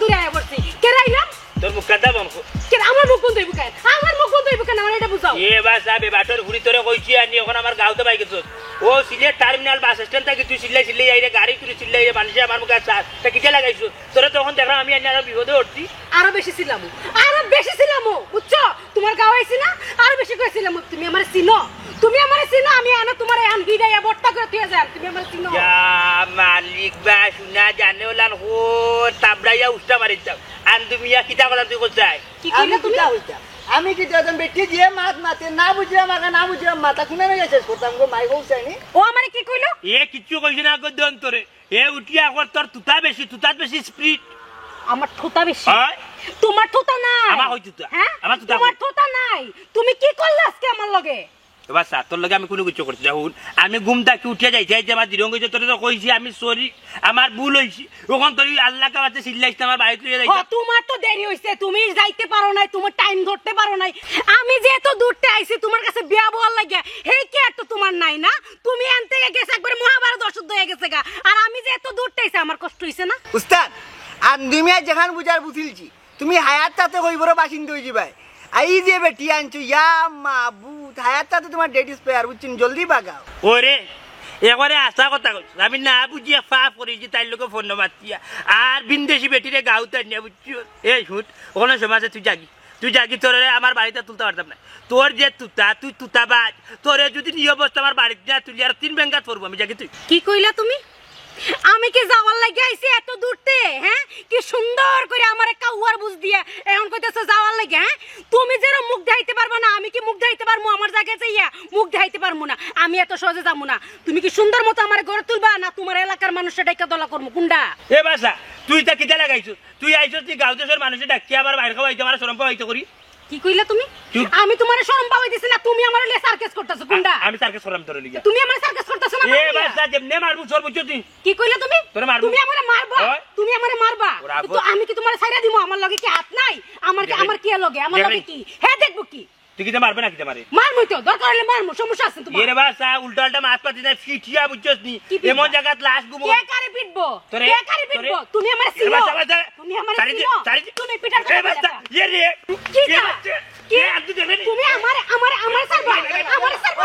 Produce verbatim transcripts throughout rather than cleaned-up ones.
দূরে আয়া পড়ছি। কেরা আইলাম? তোর মুখ কান্দা বন্ধ কর। কেরা আমার মুখ বন্ধ অইব কেন? আমার মুখ বন্ধ অইব কেন? আমার এটা বুঝাও। এ বা সাবে বাটর ঘুরি তোরে কইছি আর নি, এখন আমার গাউতে পাই গেছস। ও সিলেট টার্মিনাল বাস স্ট্যান্ড থাকি তুই চিল্লাই চিল্লাই আইরে, গাড়ি তুই চিল্লাই আইরে, মানুষে আমার মুখে চা তা কিতা লাগাইছস? তোরে তখন দেখলাম আমি আইনি আরো বিপদে উঠছি। আরো বেশি ছিলাম, আরো বেশি ছিলাম, বুঝছো? তোমার গাও আইছি না, আরো বেশি করে ছিলাম। তুমি আমারে চিনো, তুমি আমারে চিনো, আমি আনো তোমার এখন হিডাইয়া বট্টা করে তুই যান, তুমি আমারে চিনো। ইয়া মালিক বা শুনা জানে ওলান হো তাবড়াইয়া উষ্টা মারি যাও। আন্দুমিয়া কিতা কলাম তুই কোথায়? কি কইলে আমি তুমি? কিতা কইতাম? আমি কিতা একজন বেটি দিয়ে মাত মাতে না বুঝিয়া মাগা না বুঝিয়া মাথা খুনে নিয়ে শেষ করতাম গো, মাই বউ চাইনি। ও আমারে কি কইলো? এ কিচ্ছু কইছে না গো দন্তরে। এ উঠিয়া এখন তোর তুতা বেশি, তুতাত বেশি স্পিড। আমার থুতা বেশি? হয়। তোমার থুতা নাই। আমার কই তুতা? হ্যাঁ? আমার তুতা তোমার কই? থুতা নাই। তুমি কি করলে আজকে আমার লগে? এবার স্যার, তোর লগে আমি কোনো কিছু করছি না। হুন, আমি ঘুম থাকি উঠিয়া যাইতে যাইতে আমার দিরং হইছে, তোরে তো কইছি আমি সরি, আমার ভুল হইছি। ওখান তোর আল্লাহ কাছে চিল্লাইস না, আমার বাড়িতে লইয়া যাইতে। হ, তোমার তো দেরি হইছে, তুমি যাইতে পারো নাই, তোমার টাইম ধরতে পারো নাই। আমি যে এত দূরতে আইছি তোমার কাছে বিয়া বওয়ার লাগিয়া, হেই কি আর তো তোমার নাই না? তুমি এন থেকে গেছে একবারে মহাভারত অশুদ্ধ হয়ে গেছে গা। আর আমি যে এত দূরতে আইছি, আমার কষ্ট হইছে না? উস্তাদ, আন্দুমিয়া যেখান বুঝার বুঝিলছি, তুমি হায়াত তাতে কইবর বাসিন্দা হয়ে যাবাই। আই যে বেটি আনছো, ইয়া মাবুদ, হায়াত তাতে তোমার ডেট এক্সপায়ার, বুঝছেন? জলদি বাগাও। ওরে, একবারে আশা কথা কইছ। আমি না বুঝিয়া ফাফ করি যে তাইর লোকে ফোন মাতিয়া। আর বিন্দেশি বেটিরে গাউত আনিয়া, বুঝছো? এই হুট, ওখানে সমাজে তুই জাগি। তুই জাগি, তোরে আমার বাড়িতে তুলতে পারতাম না। তোর যে তুতা, তুই তুতা বাজ। তোরে যদি নিয়ে বসতে আমার বাড়িতে না তুলি, আর তিন বেঙ্গাত পড়বো আমি, জাগি তুই। কি কইলা তুমি? আমি কি যাওয়ার লাগি আইছি এত দূরতে, হ্যাঁ? কি সুন্দর করে আমারে কাউয়ার বুঝ দিয়া এখন কইতেছো যাওয়ার লাগি, হ্যাঁ? তুমি যেরকম মুখ দেখাইতে পারবা না, আমি কি মুখ দেখাইতে পারমু? আমার জায়গায় যাইয়া মুখ দেখাইতে পারমু না, আমি এত সহজে যামু না। তুমি কি সুন্দর মতো আমার ঘরে তুলবা, না তোমার এলাকার মানুষের ডাইকা দলা করমু? কোনটা? এ বাসা, তুই তা কিতা লাগাইছস? তুই আইছস তুই গাঁও দেশের মানুষের ডাকিয়া আবার বাইর খাওয়াইতে আমার শরম পাওয়াইতে করি। কি কইলা তুমি? তুই আমি তোমারে শরম পাওয়াই দিছি না, তুমি আমার লিয়ে সার্কাস করতেছো? কোনটা? আ-, আমি সার্কাস করলাম তোর লিগে। তুমি আমার সার্কাস করতেছো না? এ বাসা, যেমনে মারবো সর বুঝছো তুই। কি কইলা তুমি? তোরে মারবো। তুমি আমারে মারবা? ওই। তুমি আমারে মারবা? ওরা তো আবার আমি কি তোমারে ছাইড়া দিমু? আমার লগে কি হাত নাই? আমার কি, দেখলে? আমার কি এর লগে? আমার দেখলে? লগে কি? হ্যাঁ, দেখবো কি? তুই কিতা মারবে না কিতা মারে? মারমু তো, দরকার হলে মারমু, সমস্যা আছে তোমার? এরে বাসা, উল্টা উল্টা মাত পাতি না, ফিটিয়া বুঝছস নি? কি ফিটবা? এমন জায়গাত লাশ গুমো। কে কারে ফিটবো? তোরে, কে কারে ফিটবো? তোরে। তুমি আমারে এরে চিনো? বাসা, বাসা। তুমি আমারে ছাড়ি দে, চিনো? ছাড়ি দে। তুমি পিটার এ কথা বাসা, বলে। এ রে। কি এ যা? বাসা, কি? এ আর তুই দেখলে নি? তুমি আমারে, আমারে, আমারে ছাড়বা? এ, এ, এ, আমারে ছাড়বা?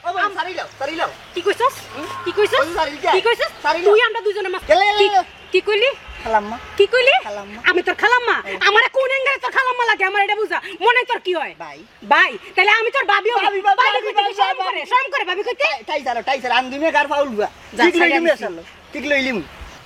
ও, ও, ও, ছাড়ি লাও, ছাড়ি লাও। কি কইছস? হুম? কি কইছস? ও, ছাড়ি দে। কি কইছছস? ছাড়ি লাও। তুই আমরা দুজনে মাছ। গেলে, গেলে, কি, গেলে। কি কইলি? খালাম্মা। কি কইলি? খালাম্মা। আমি তোর খালাম্মা? এই। আমারে কোন অ্যাঙ্গেলে তোর খালাম্মা লাগে? আমার এটা বুঝা। মনে হয় তোর কি হয়? ভাই। ভাই, তাহলে আমি তোর ভাবি হবো। ভাবি, ভাবি, ভাবি ভাবি, কইতে ভাবি, শরম ভাবি, করে, ভাবি। শরম করে ভাবি কইতে? তাই, তাই ছাড়ো, তাই ছাড়ো, আন্দুমিয়া গার ফাউল হুয়া। যা, ঠিক ছাড়ি লইলি আমি মেশালো। ঠিক লইলি মু।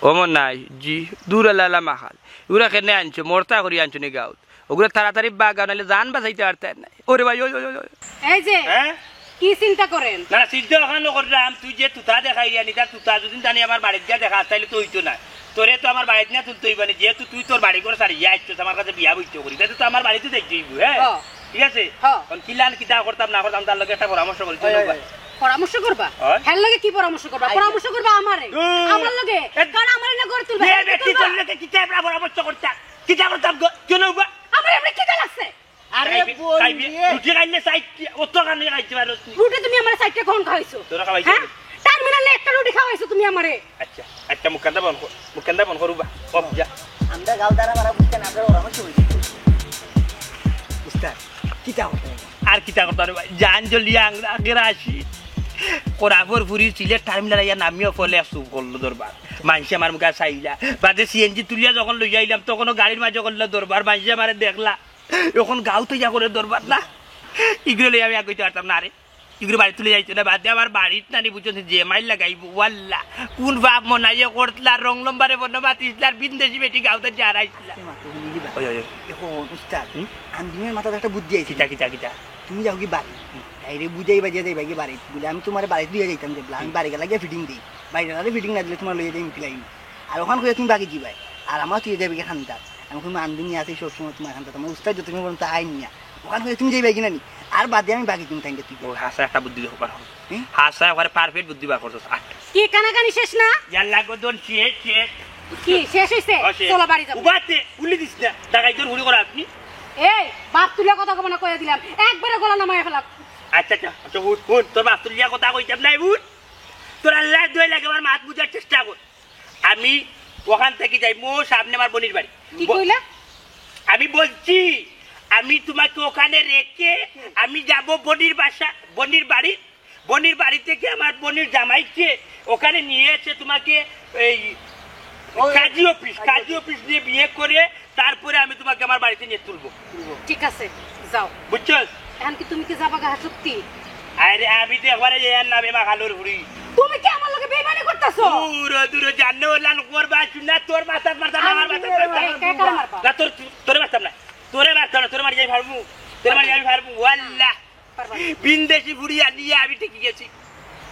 ও মন নাই, জি, দূর আল্লাহ আল্লাহ মাখাল। ওরা কেনে আনছো? মরতা করি আনছো নি গাউত? ওগুলো তাড়াতাড়ি বাগাও, নাহলে জান বাঁচাইতে পারতে নাই। ওরে ভাই, ওই, ওই, ওই, ওই। এই যে, হ্যাঁ? কি চিন্তা করেন? না, না, চিন্তা ওখানে করলাম, তুই যে তুতা দেখাই রে, নিতা তুতা যদি জানি আমার বাড়িত গিয়া দেখা, তাইলে তো হইতো না। তোরে তো আমার বাড়িত না তুলতে হইব না, যেহেতু তুই তোর বাড়ি ঘর ছাড়িয়া আইছস, আমার কাছে বিয়া বইতে করি, তাইলে তো আমার বাড়িতে যাইতে হইব, হ্যাঁ? হ। ঠিক আছে? হ। কারণ কিলান কিতা করতাম না করতাম, তার লগে একটা পরামর্শ করি, তুই হয়, লোক হয়। পরামর্শ করবা? হয়। হের লগে কি পরামর্শ করবা? আইয়া। পরামর্শ করবা আমারে? হুম। আমার লগে? এ, কারণ আমারে না ঘরে তুলবা। এ, এ, ব্যক্তি তুলবা? তোর লগে কিতা আমরা পরামর্শ করতাম? কিতা করতাম গো? কেন বা? আমার এমনি খিদা লাগছে। আরে খাইবি, বোন খাইবি। রে। রুটি খাইলে সাইড কি? অত কানে খাইতে পারো তুই। রুটি তুমি আমার সাইডটা কখন খাওয়াইছো? তোরা খাওয়াইছো? হ্যাঁ? টার্মিনালে একটা রুটি খাওয়াইছো তুমি আমারে। আচ্ছা, আচ্ছা, মুখ কান্দা বন্ধ কর। মুখ কান্দা বন্ধ করু বা। কম যা। আমরা গাঁও দ্বারা মারা বুঝতে না, আমরা ওরা হচ্ছে ওই। উস্তাদ, কিতা করতে হবে? আর কিতা করতে পারবে? জান জ্বলিয়া আংরা আগের আসি। করাফর ফুরি সিলেট টার্মিনাল আইয়া নামিও ফলে সুপ করলো দরবার। মানষে আমার মুখে চাইলা। বাদে সিএনজি তুলিয়া যখন লইয়া আইলাম, তখনও গাড়ির মাঝে করলো দরবার। মানষে আমারে দেখলা। এখন গাঁও তো ইয়া করে দরবার না। ইগুলো লইয়া আমি আর কইতে পারতাম না রে। ইগুলো বাড়ি তুলে যাইতো না। বাদে আমার বাড়িত নানি বুঝছো যে মাইল লাগাইবো। ওয়াল্লা। কোন বাপ মনাইয়ে করতলা, রং লম্বারে বন্য মাতিসলা, আর বিন্দেশি বেটি গাঁওতে যার আইসলা। এ মা, তুমি নিবা। ওই, ওই, ওই। এখন উস্তাদ, হুম? আন্দুমিয়ার মাথাত একটা বুদ্ধি আইছে। কিতা, কিতা, কিতা? তুমি যাও কি বাড়ি? তাইরে বুঝাই বাজিয়া যাইবা কি বাড়ি? বুলে, "আমি তোমারে বাড়িত লইয়া যাইতাম যে, আমি বাড়ি গেলা গিয়া ফিটিং দেই। বাড়ি গেলা ফিটিং না দিলে তোমার লইয়া যাই মুকিলাই।" আর ওখান কইয়া তুমি বাকি যাইবায়। আর আমার তুই যাইবে কি খান্দাত। আমি কইমু, "আন্দুমিয়া আছে সবসময় তোমার খান্দাত। আমার উস্তাদ যতক্ষণ পর্যন্ত আয় নিয়া।" ওখান কইয়া তুমি যাইবায় কি না নি? আর বাদে আমি বাকি তুমি তাইনকে তুই। ও, হাছা একটা বুদ্ধি দেখো পারো। হুম? হাছা একবারে পারফেক্ট বুদ্ধি বার করছস। আট। কি কানাকানি শেষ না? ইয়াল্লা গো দন শেষ, শেষ। কি শেষ হইছে? ও, শেষ। চলো বাড়ি যাবো। উবাতে, উলি দিস না। ডাকাইতর গুলি করা আপনি। এই, বাপ তুলে কথা কব না কইয়া দিলাম। একবারে গলা নামাইয়া ফেলাম। আচ্ছা, আচ্ছা, আচ্ছা, উঠ, উঠ। তোর বাপ তুলিয়া কথা কইতাম নাই, উঠ। তোর আল্লাহর দোয়াই লাগে আমার মাত বুঝার চেষ্টা কর। আমি ওখান থেকে যাই, মো সামনে আমার বোনের বাড়ি। কি ব- কইলা? আমি বলছি, আমি তোমাকে ওখানে রেখে আমি যাব বোনের বাসা, বোনের বাড়ি। বোনের বাড়ি থেকে আমার বোনের জামাইকে ওখানে নিয়ে এসে তোমাকে এই ওই কাজী অফিস, কাজী কাজী অফিস নিয়ে বিয়ে করে তারপরে আমি তোমাকে আমার বাড়িতে নিয়ে তুলবো। ঠিক আছে, যাও। বুঝছো? এখন কি তুমি কি যাবা গা সত্যি? আরে আমি তো একবারে এর নামে মা খালুর ফুড়ি। তুমি কি আমার লগে বেইমানি করতেছো? দূর দূর জানো লান করবা শুনা, তোর মাথাত মারতাম না, আমার মাথাত মারতাম। এ, কে কারে মারবা? না তোর, তোরে মারতাম না, তোরে মারতাম না, তোরে মারি যাই পারবো, তোরে মারি যাই পারবো। ওয়াল্লাহ। পারবা না। বিন্দেশি ফুড়ি আনিয়ে আমি টিকে গেছি।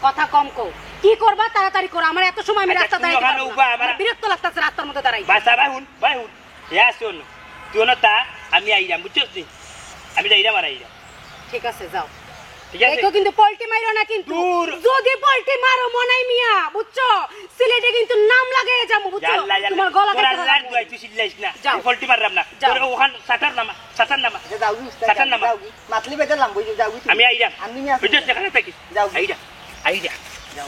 কথা কম কও। কি করবা তাড়াতাড়ি করো, আমার এত সময় আমি আচ্ছা, রাস্তা তুমি দাঁড়াইতে ওখানে পারবো না। উবা, আমার আমার বিরক্ত লাগতেছে রাস্তার মধ্যে দাঁড়াই। বাসা ভাই হুন, ভাই হুন। এ আছে অন্য। তুই অন্য তা, আমি আইরাম, বুঝছস নি? আমি যাইরাম আর আইরাম। ঠিক আছে, যাও। ঠিক আছে? দেখো কিন্তু পল্টি মারো না কিন্তু। দূর। যদি পল্টি মারো মনাই মিয়া, বুঝছো? সিলেটে কিন্তু নাম লাগাই যাবো, বুঝছো? আল্লাহ, আল্লাহ। তোমার গলা তোর কাটতে আল্লাহর পারবো। দোয়াই, তুই চিল্লাইস না। যাও। তুই পল্টি মাররাম না। যাও। তোর ওখান সাটার নামা, সাটার নামা। আচ্ছা, যাও, যাও, সাটার নামা। মাতলি বেজার লাম, বুঝছো? যাও, বুঝছো? আমি আইরাম। আমি নিয়ে আসি। বুঝছস? যেখানে থাকিস। যাও। আইরাম। আইরাম। যাও।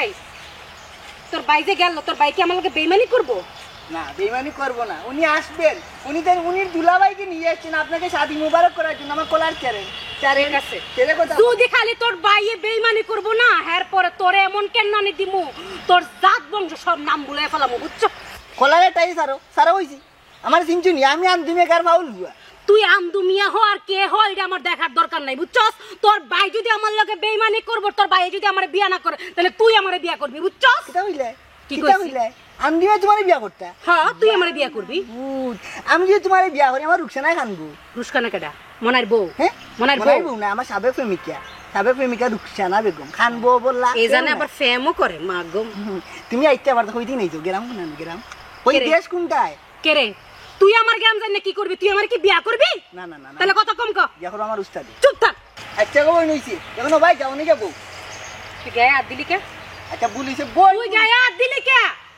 এই, তোর ভাই যে গেল, তোর ভাই কি আমার লগে বেইমানি করবো? না, বেইমানি করবো না। উনি আসবেন। উনি তার, উনির দুলাভাইকে নিয়ে আসছেন আপনাকে শাদি মুবারক করার জন্য। আমার কলার চেরেন। চেরেন। ঠিক আছে। চেরে কথা। যদি খালি তোর ভাইয়ে বেইমানি করবো না, এর পরে তোরে এমন কেন্নানি দিমু, তোর জাত বংশ সব নাম ভুলাই ফেলামু, বুঝছো? কলারে টাই সারো, সারো হইছি। আমার চিনছুনি, আমি আন্দুমিয়া কার ফাউল বুয়া। তুই আন্দুমিয়া হ আর কে হ, এটা আমার দেখার দরকার নাই, বুঝছস? তোর ভাই যদি আমার লগে বেইমানি করবো, তোর ভাই যদি আমার বিয়া না করে, তাহলে তুই আমারে বিয়া করবি, বুঝছস? কিতা হইলে? কি কিতা কইছি? হইলে? আমি দিবে তোমারে বিয়া করতা। হ্যাঁ, তুই আমারে বিয়া করবি। বুঝ, আমি যদি তোমারে বিয়া করি, আমার রুকসানায় কানবো। রুকসানা কেডা? মনাইর বউ? হ্যাঁ? মনাইর মনাইর বউ? বউ না, আমার সাবেক প্রেমিকা। সাবেক প্রেমিকা রুকসানা বেগম। কানবো বললা। এ জানে কেউ না। আবার ফেমও করে, মা গো। হুম, তুমি আইতে আবার তো কইতেই নাই তো, গ্রাম কোন গ্রাম? ওই কে রে? দেশ কোনটায়? কে রে? তুই আমার গ্রাম জানি না কি করবি? তুই আমার কি বিয়া করবি? না, না, না, না। তাহলে কথা কম ক। বিয়া করো আমার উস্তাদি। চুপ থাক। আচ্ছা গো, বইন হইছে। এখন ভাই যাও, নিয়ে যাবো। তুই গায়ে হাত দিলি কে? আচ্ছা, ভুল হইছে, বইন। তুই গায়ে হাত দিলি কে?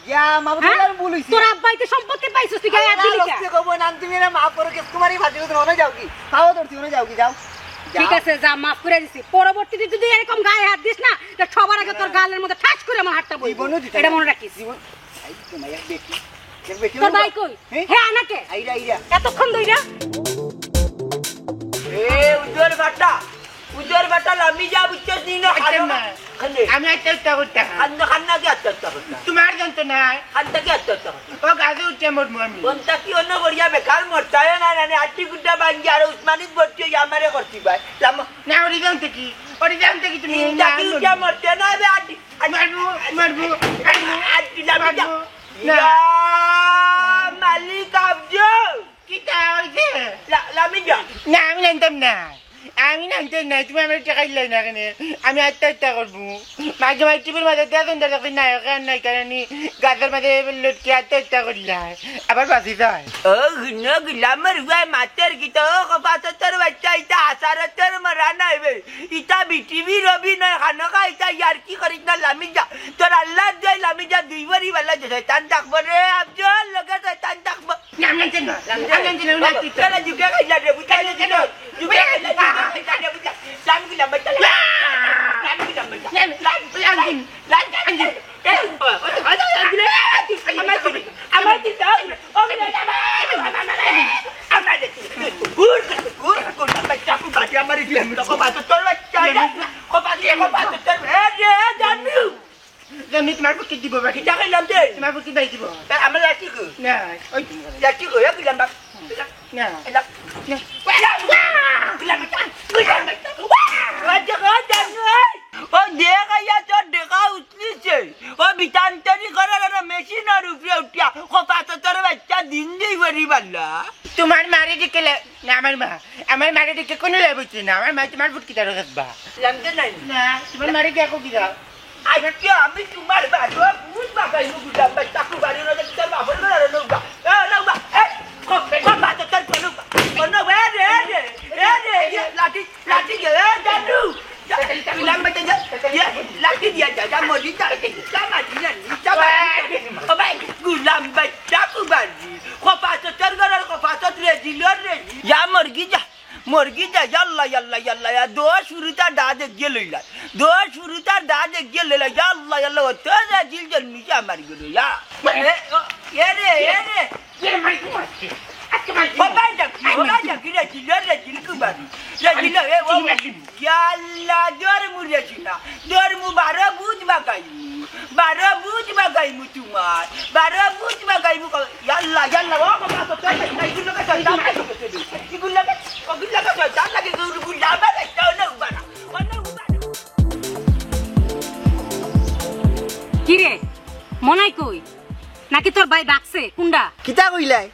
ইয়া, মা বাবা, হ্যাঁ? আমি ভুল হইছে। তোর আব্বাই তো সম্পত্তি পাইছস, তুই গায়ে হাত আল্লাহ দিলি কে? রক্ষে গো, বইন, আমি তুমি এরা মাফ করো, কে তোমার এই ভাতিজা তো মনে যাও কি? খাওয়া তোর জীবনে যাও কি, যাও। ঠিক যাও। আছে, যা, মাফ করে দিছি। পরবর্তীতে যদি এরকম গায়ে হাত দিস না, তা সবার আগে তোর গালের মধ্যে ঠাস করে আমার হাতটা বইবো। জীবনও দিতে এটা না। মনে রাখিস। জীবন, এই তো মাইয়া দেখি। দেখবে কি তোর বলবো? ভাই কই? হ্যাঁ? হ্যাঁ, আনাকে। আইরা, আইরা। এতক্ষণ ধইরা? এ, উজ্জ্বল ভাটা। উজ্জ্বল ভাটা লামি যা বুঝছস নি না, আচ্ছা, খানো না। না। খান্দে। আমি আত্মহত্যা করতাম। খান্দে, খান্না কি আত্মহত্যা করতাম? তোমার যন্ত্রণায়। খান্না কি আত্মহত্যা করতাম? ও গাছে উঠে মরবো আমি। কোনটা কি অন্য করিয়া বেকার মরতায় না, না, না, আটটি গুড্ডা ভাঙ্গি আর উসমানিত ভর্তি হইয়া আমারে করছি ভাই। লামো। না, ওরি জানতে কি? ওরি জানতে কি তুমি? তিনটা না, কি উঠে মরতে না বে আটটি। মারবো, মারবো, মারবো। আটটি লামি যা। মারবো। না। ইয়া মালিক আব্দুল। কিতা হইছে? লা-, লামি যা। না, আমি জানতাম না। আমি জানতাম না। তুমি আমার টাকা দিলাই না কেনে? আমি আত্মহত্যা করবো। মাঝে মাঝে টিভির মাঝে দেখুন, দেখুন, নায়ক আর নায়িকা রানী গাছের মাঝে লটকে আত্মহত্যা করলাই। আবার বাঁচি যায়। ও, হুনো, গুলামর ভাই মাতের কি তো, ও, কপাতর বাচ্চা, ইটা আসারতর মরা নাই বে। ইটা বিটিভির অভিনয়, খানোকা, ইটা ইয়ার কি করিস না, লামি যা। তোর আল্লাহ দোয়াই লামি যা, দুই বারি বালা যে শয়তান থাকবো রে, আফজল, লগে শয়তান থাকবো। না, আমি জানতাম না। আমি জানতাম না, আমি জানতাম না। তাহলে জুকে খাইলা রে, বুঝা গেছে না? জুকে খাইলা, জুকে খাইলা রে, বুঝা। লাম কি লাম, বাচ্চা, লাম। লাম কি লাম, বাচ্চা। লাম, লাম, লাম, লাম। লাম, লাম, লাম। এ, ও, ও, ও, ও, আমার কি, আমার কি, ও, ও, আমার কি, ঘুর, ঘুর, ঘুর, বাচ্চা, বাচ্চা, আমার কি, কপাতর বাচ্চা, কপাত, কপাতর, এ, এ, জানু। আমি তোমার বুকে দিব বাকি। কিতা কইলাম তে? তোমার বুকে বাই দিব। তা আমার লাঠি কই? না, ওই তো। লাঠি কই? ওই দিলাম বাপ। না। এলা। না। ও দেখা ইয়া তোর দেখা উঠলিছে। ও বিতান্তরি করার আর মেশিনর উপরে উঠিয়া। কপাতর বাচ্চা দিন দেই বাড়ি বাল্লা। তোমার মারে দেখলে, না আমার মা। আমার মারে দেখে কোনো লাভ হচ্ছে না। আমার মা তোমার বুট কিতার রাখবা। জানতে নাই। না, তোমার মারে দেখো কিতা। আজকে আমি তোমার বাড়িও ভূত বাগাইমু গুলাম ভাই, চাকু বাড়ি রোজা তোর বাপর ঘরে আর নৌকা। এ, নৌকা, এ, কো-, কো-, বাতো তোর কোনো, কোনো, এ রে, এ রে, এ রে, এ লাঠি, লাঠি দে, এ জানু। গুলাম ভাই, যা, এ লাঠি দিয়া যা, যা, মরি যা, যা, মারি না, যা, মারি না। ও ভাই, গুলাম ভাই, চাকু বাড়ি। কপাতো তোর ঘরের কপাতো রে, জিলর রে। যা, মরগি যা। মরগি যা, ইয়াল্লা, ইয়াল্লা, ইয়াল্লা, ইয়া দশ ফুরুতা দা দেখিয়ে লইলা। দশ ফুরুতার দা দেখিয়া লইলা, ইয়া আল্লাহ, ইয়া আল্লাহ, অত রাজিল জন্মিছে আমার ঘরো, ইয়া। এ, ও, এ রে, এ রে। কে মাইক মারছে? আজকে মাইক ও ভাই ডাকি, ও ভাই ডাকি, রাজিল, রাজিল কুমারী। রাজিল, এ, ও, ইয়া আল্লাহ, ধর্মু রেছি না। ধর্মু বারো বুধ বাগাইমু। বারো বুধ বাগাইমু তোমার। বারো বুধ বাগাইমু ক-, ইয়া আল্লাহ, ইয়া আল্লাহ, ও বাবা, তো তাই না, ইগুর লগে শয়তান লাগে, ইগুর লগে, ইগুর লগে শয়তান লাগে, ইগুর লগে আমার একটা অন্য উবারা, অন্য উবারা। কিরে, মনাই কই? নাকি তোর ভাই বাগছে? কুনডা? কিতা কইলায়?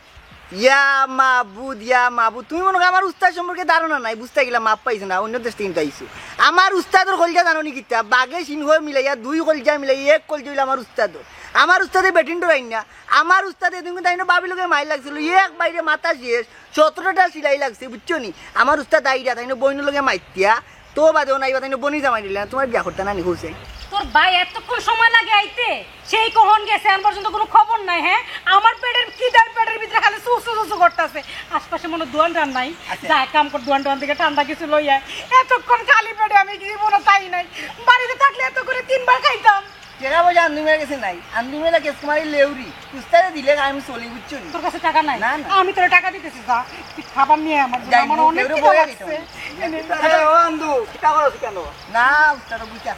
ইয়া মাবুদ, ইয়া মাবুদ, তুমি মনো করো আমার উস্তাদ সম্পর্কে ধারণা নাই, বুঝতা গিলা মাফ পাইছো না, অন্য দেশ থাকি কিন্তু আইছো। আমার উস্তাদর কলজা জানো নি কিতা? বাঘে সিংহ মিলাইয়া, দুই কলজা মিলাইয়া, এক কলজা অইলো আমার উস্তাদর। আমার উস্তাদে বেটিন ডরাইন না, আমার উস্তাদে এদিন কিন্তু তাইনর ভাবির লগে মাইর লাগছিল, এক বাইরে মাথা শেষ, সতেরোটা সিলাই লাগছে, বুঝছো নি? আমার উস্তাদ আইরা, তাইনর বইনর লগে মাতিয়া, তো বাদে ও নাইবা, তাইনর বইনর জামাই দিলে না, তোমার বিয়া করতা না নি, হোসেন? তোর ভাই এতক্ষণ সময় লাগে আইতে? সেই কখন গেছে, এখন পর্যন্ত কোনো খবর নাই। হ্যাঁ, আমার পেটের খিদায় পেটের ভিতরে খালি সুসু সুসু করতেছে। আশপাশে মনে হয় দোয়ান রান নাই। আচ্ছা। যা এক কাম কর, দোয়ান টোয়ান থেকে ঠান্ডা কিছু লই আয়। এতক্ষণ খালি পেটে আমি জীবনে তাই নাই। বাড়িতে থাকলে এত করে তিনবার খাইতাম। টেকা পয়সা আন্দুমের গেছে নাই, আন্দুমে লাগে তোমার এই লেউরি, উস্তাদে দিলে আমি চলি, বুঝছো নি? তোর কাছে টাকা নাই? না, না। আমি তোর টাকা দিতেছি, যা। তুই খাবার নিয়ে আমার জন্য, যাই, আমার মুখ অনেক এগুলো খিদা বয়ে লাগছে। দিতে হবে। এনে আরে ও আন্দু, কিতা করছ কেন? না, উস্তাদ বুঝা।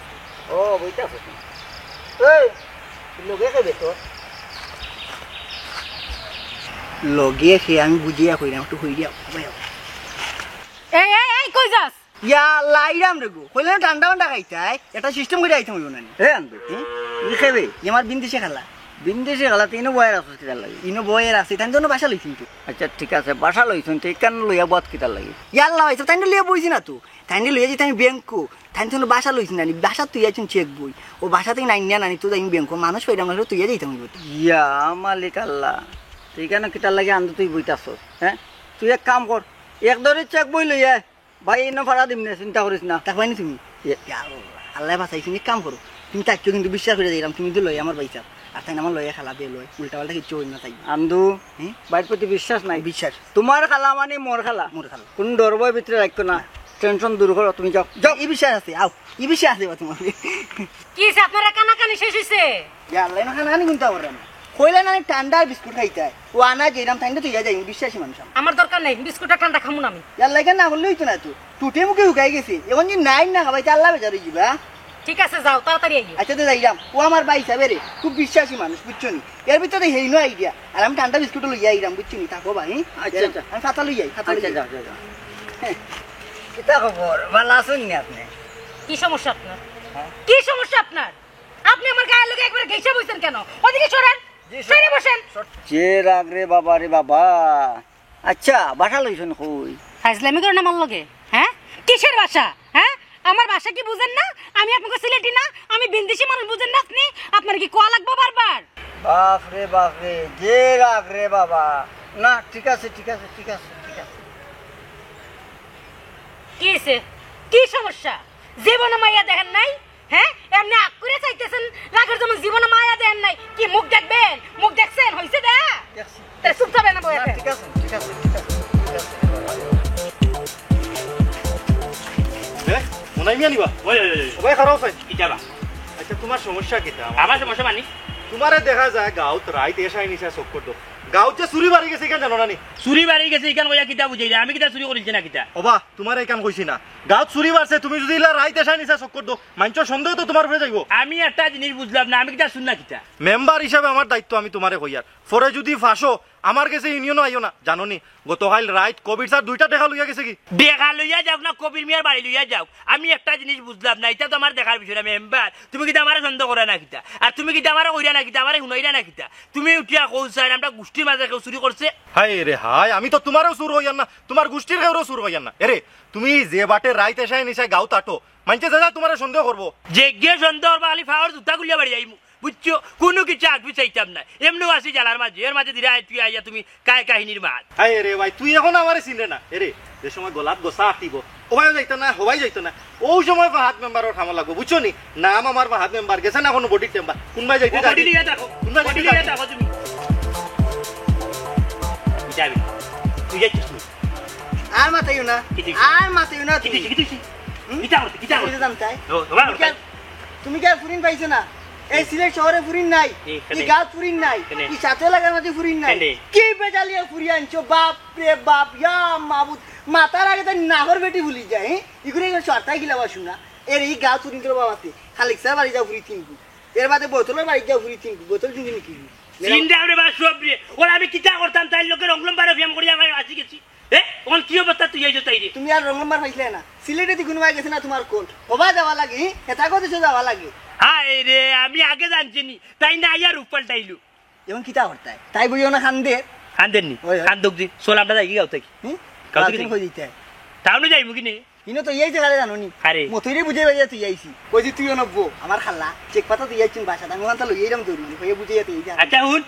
ও, বইতে আছো তুমি? এই, লগে কে বেটো? লগে সে আমি বুঝিয়া কইলাম, একটু হই দিয়া। এই, এই, এই, কই যাস? ইয়া, লাইরাম রে গো। কইলে না ঠান্ডা ঠান্ডা খাইতায়, এটা সিস্টেম করে আইতে হইব না নি? এ আন্দু, হুম? ই খাবে? ই আমার বিন্দেশি খালা। বিন্দেশি খালা, তুই ইনো বয়ে রাখছিস কিতার লাগি? ইনো বয়ে রাখছি, তাই জন্য বাসা লইছি তো। আচ্ছা, ঠিক আছে, বাসা লইছুন, তুই কেন লইয়া বত কিতার লাগি? ইয়াল্লা ভাই, তাই লইয়া বইছি না তো। তাইনরে লইয়া যাইতে আমি ব্যাংকো, তাইন তো বাসা লইছি না নি, বাসা তুই আইছুন চেক বই, ও বাসা থেকে নাইন নিয়া নানি তো যাইম ব্যাংকো, মানুষ পাইলাম না, তুই যাইতাম হইব। ইয়া মালিক আল্লাহ, তুই কেন কিতার লাগি আন্দু তুই বইতাছস, হ্যাঁ? তুই এক কাম কর, এক দড়ি চেক বই লইয়া আয়। ভাই, ইনো ফাড়া দিম নে, চিন্তা করিস না। তা পাইনি তুমি? ইয়া। ইয়া আল্লাহ, আল্লাহ বাঁচাইছি, এক কাম করো, তুমি তাকিও কিন্তু বিশ্বাস করে দিলাম, তুমি তো লই আমার পয়সা, আর তাই আমার লইয়া খেলা দিয়ে লয়, উল্টা পাল্টা কিচ্ছু হইল না তাই। আন্দু, হ্যাঁ? ভাইর প্রতি বিশ্বাস নাই। বিশ্বাস। তোমার খালা মানে মোর খালা। মোর খালা। কোন ডর ভয় ভিতরে রাখো না। না। টেনশন দূর করো, তুমি যাও। যাও। ই বিশ্বাস আছে, আও। ই বিশ্বাস আছে বা তোমার। কি হইছে, আপনার কানাকানি শেষ হইছে? ইয়া আল্লাহ, না কানাকানি কিন্তু আবার না। কইলা না ঠান্ডা বিস্কুট খাইতায়। ও আনা যেরাম ঠান্ডা তুই যাই, বিশ্বাসী মানুষ আমি। আমার দরকার নাই, বিস্কুট আর ঠান্ডা খামু না আমি। ইয়া আল্লাহ, কেন না করলে হইতো না তো। টুটে মুখে হুকাই গেছে। এখন যদি নাই না খাবাইতে আল্লাহ বেজার হয়ে যাবা। ঠিক আছে, যাও, তাড়াতাড়ি আইও। আচ্ছা, তো যাইলাম। ও আমার ভাই হিসাবে রে, খুব বিশ্বাসী মানুষ, বুঝছো নি? এর ভিতরে হেইনো আইডিয়া। আর আমি ঠান্ডা বিস্কুট লইয়া আইলাম, বুঝছো নি? থাকো ভাই, হ্যাঁ? আচ্ছা, আচ্ছা। আমি ফাতা লই যাই, ফাতা লই আচ্ছা, যাই। যাও, যাও, যাও। হ্যাঁ। কিতা খবর? ভালা আছইন নি আপনি? কি সমস্যা আপনার? হ্যাঁ? কি সমস্যা আপনার? আপনি আমার গায়ের লগে একবারে ঘেঁষা বইছেন কেন? ওদিকে সরেন। জি, সর-, সরে বসেন। সর-, যে রাগ রে বাবা রে বাবা। আচ্ছা, বাসা লইছইন কই? ফাইজলামি করেন আমার লগে, হ্যাঁ? কিসের বাসা, হ্যাঁ? আমার ভাষা কি বুঝেন না? আমি আপনাকে সিলেটি না? আমি বিন্দেশি মানুষ, বুঝেন না আপনি? আপনার কি কোয়া লাগবো বারবার? বাপ রে বাপ রে, যে রাগ রে বাবা। না, ঠিক আছে, ঠিক আছে, ঠিক আছে, ঠিক আছে। কি হইছে? কি সমস্যা? জীবনে মাইয়া দেখেন নাই? হ্যাঁ? এমনি আগ করে চাইতেছেন, রাগের জন্য জীবনে মায়া দেন নাই। কি মুখ দেখবেন? মুখ দেখছেন? হইছে দা? দেখছি। তে চুপ থাকবেন না বইয়া না, থাকেন। ঠিক আছে, ঠিক আছে, ঠিক আছে, ঠিক আছে। এ, মনাই মিয়া নিবা? ওই, ওই, ওই, ওই। ও ভাই, খারাপ আছে? কিতা বা? আচ্ছা, তোমার সমস্যা কিতা? আমার সমস্যা মানে? তোমারে দেখা যায় গাঁওত রাইত এশায় নিশায় চক্কর দেও। গাঁওত যে চুরি বাড়ি গেছে, ইখান জানো না নি? চুরি বাড়ি গেছে, ইখান কইয়া কিতা বুঝাইলে? আমি কিতা চুরি করিছি না কিতা? ওবা, তোমারে ইখান কইছি না। গাঁওত চুরি বাড়ছে, তুমি যদি ইলা রাইত এশায় নিশায় চক্কর দেও, মাইনষর সন্দেহ তো তোমার উপরে যাইবো। আমি একটা জিনিস বুঝলাম না, আমি কিতা চুর না কিতা? মেম্বার হিসাবে আমার দায়িত্ব, আমি তোমারে কইয়ার। পরে যদি ফাঁসো, আমার গেছে ইউনিয়নও আইও না, জানো নি? গতকাইল রাইত কবির স্যার দুইটা টেকা লইয়া গেছে গি। টেকা লইয়া যাউক না, কবির মিয়ার বাড়ি লইয়া যাউক, আমি একটা জিনিস বুঝলাম না, ইটা তো আমার দেখার বিষয় না। মেম্বার, তুমি কিতা আমারে সন্দেহ করো না কিতা? আর তুমি কিতা আমারে কইরা না কিতা? আমারে হুনাইরা না কিতা? তুমি উঠিয়া কও স্যার, আমরা গোষ্ঠীর মাঝে কেউ চুরি করছে? হায় রে হায়, আমি তো তোমারেও চুর কইয়ার না, তোমার গোষ্ঠীর কেউরেও চুর কইয়ার না। এরে, তুমি যে বাটে রাইত এশায় নিশায় গাঁওত আটো, মাইনষে যে যায় তোমারে সন্দেহ করবো। যে গিয়ে সন্দেহ করবা, খালি ফাওর জুতা খুলিয়া বাড়ি যাইমু। বুঝছো? কুনু কিছু আগ পিছ চাইতাম না। এমনেও আছি জ্বালার মাঝে। এর মাঝে দিরা তুই আইয়া তুমি কায় কাহিনীর মাত। হায় রে ভাই, তুই এখন আমারে চিনরে না। এরে, যে সময় গলাত গোসা আটিব, ওবায়ও যাইতো না, হবাই যাইতো না। ওই সময় ফাহাদ মেম্বারর কামো লাগবো, বুঝছো নি? নাম আমার ফাহাদ মেম্বার, গেছে না কোনো বডির টেম্বার। কোনবায় যাইতে ও যাবি? বডি লইয়া দেখো। কোনবায় বডি যাইতে লইয়া যাবি? দেখো তুমি। যাবি। তুই যাইছিস তুই। আর মাতাইও না। কি তুই? আর মাতাইও না কি তুই? তুই? কি তুই? কিতা করতে, কিতা করতে? বুঝে যান তাই। ও, তোমার তুমি কি আর, তুমি কি আর ফুরিন পাইছো না? এই সিলেট শহরে ফুরিন নাই, এই, কেনে? এই গাঁও ফুরিন নাই, কেনে? এই সাতও লাগার মাঝে ফুরিন নাই। কেনে? কি বেজালিয়া ফুরি আনছো, বাপ রে বাপ, ইয়া মাবুদ। মাথার আগে তাই নাহর বেটি ভুলি যায়, হ্যাঁ? ইগুরে ইগুরে সরতাই গিলা বা শুনা। এর এই গাঁও ফুরিন তোর বাবাতে, খালিক স্যার বাড়ি যাও ফুরি তিন গুণ। এর বাদে বোতলের বাড়ি যাও ফুরি তিন গুণ। বোতল কিন্তু নিকি? চিন্তা রে বা সব রে। ওরা আমি কিতা করতাম, তাই লোকের রংলম্বারে ফেম করিয়া আমি আসি গেছি। এ, অখন কি অবস্থা তুই এই যে তাই রে? তুমি আর রং নাম্বার পাইছিলে না। সিলেটে দি কুনবায় গেছে না তোমার কোন? হবা যাওয়া লাগে, হি? হেতা কো দেশে যাওয়া লাগে। হায় রে, আমি আগে জানছি নি। তাই না আইয়া রূপ পাল্টাইলো। এখন কিতা করতায়? তাই বইও না খান দে। খান দেন নি? ওই, ওই। খান দোক দি। চল আমরা যাই কি গাঁও থাকি? হি? গাঁও থাকি গাঁও থাকি? কই দিতে? টাউনে যাইমু কি নে? ইনো তো ইয়াইছে কারে জানো নি? আরে। মতইরে বুঝে বাইয়া তুই আইছি। কইছি তুই অনব্য, আমার খালা। চেক পাতা তুই আইছুন বাসাত। আমি ওখান তো লইয়াইলাম দৌড়ি। কইয়া বুঝে ইয়াতে এই যে আচ্ছা, হুন।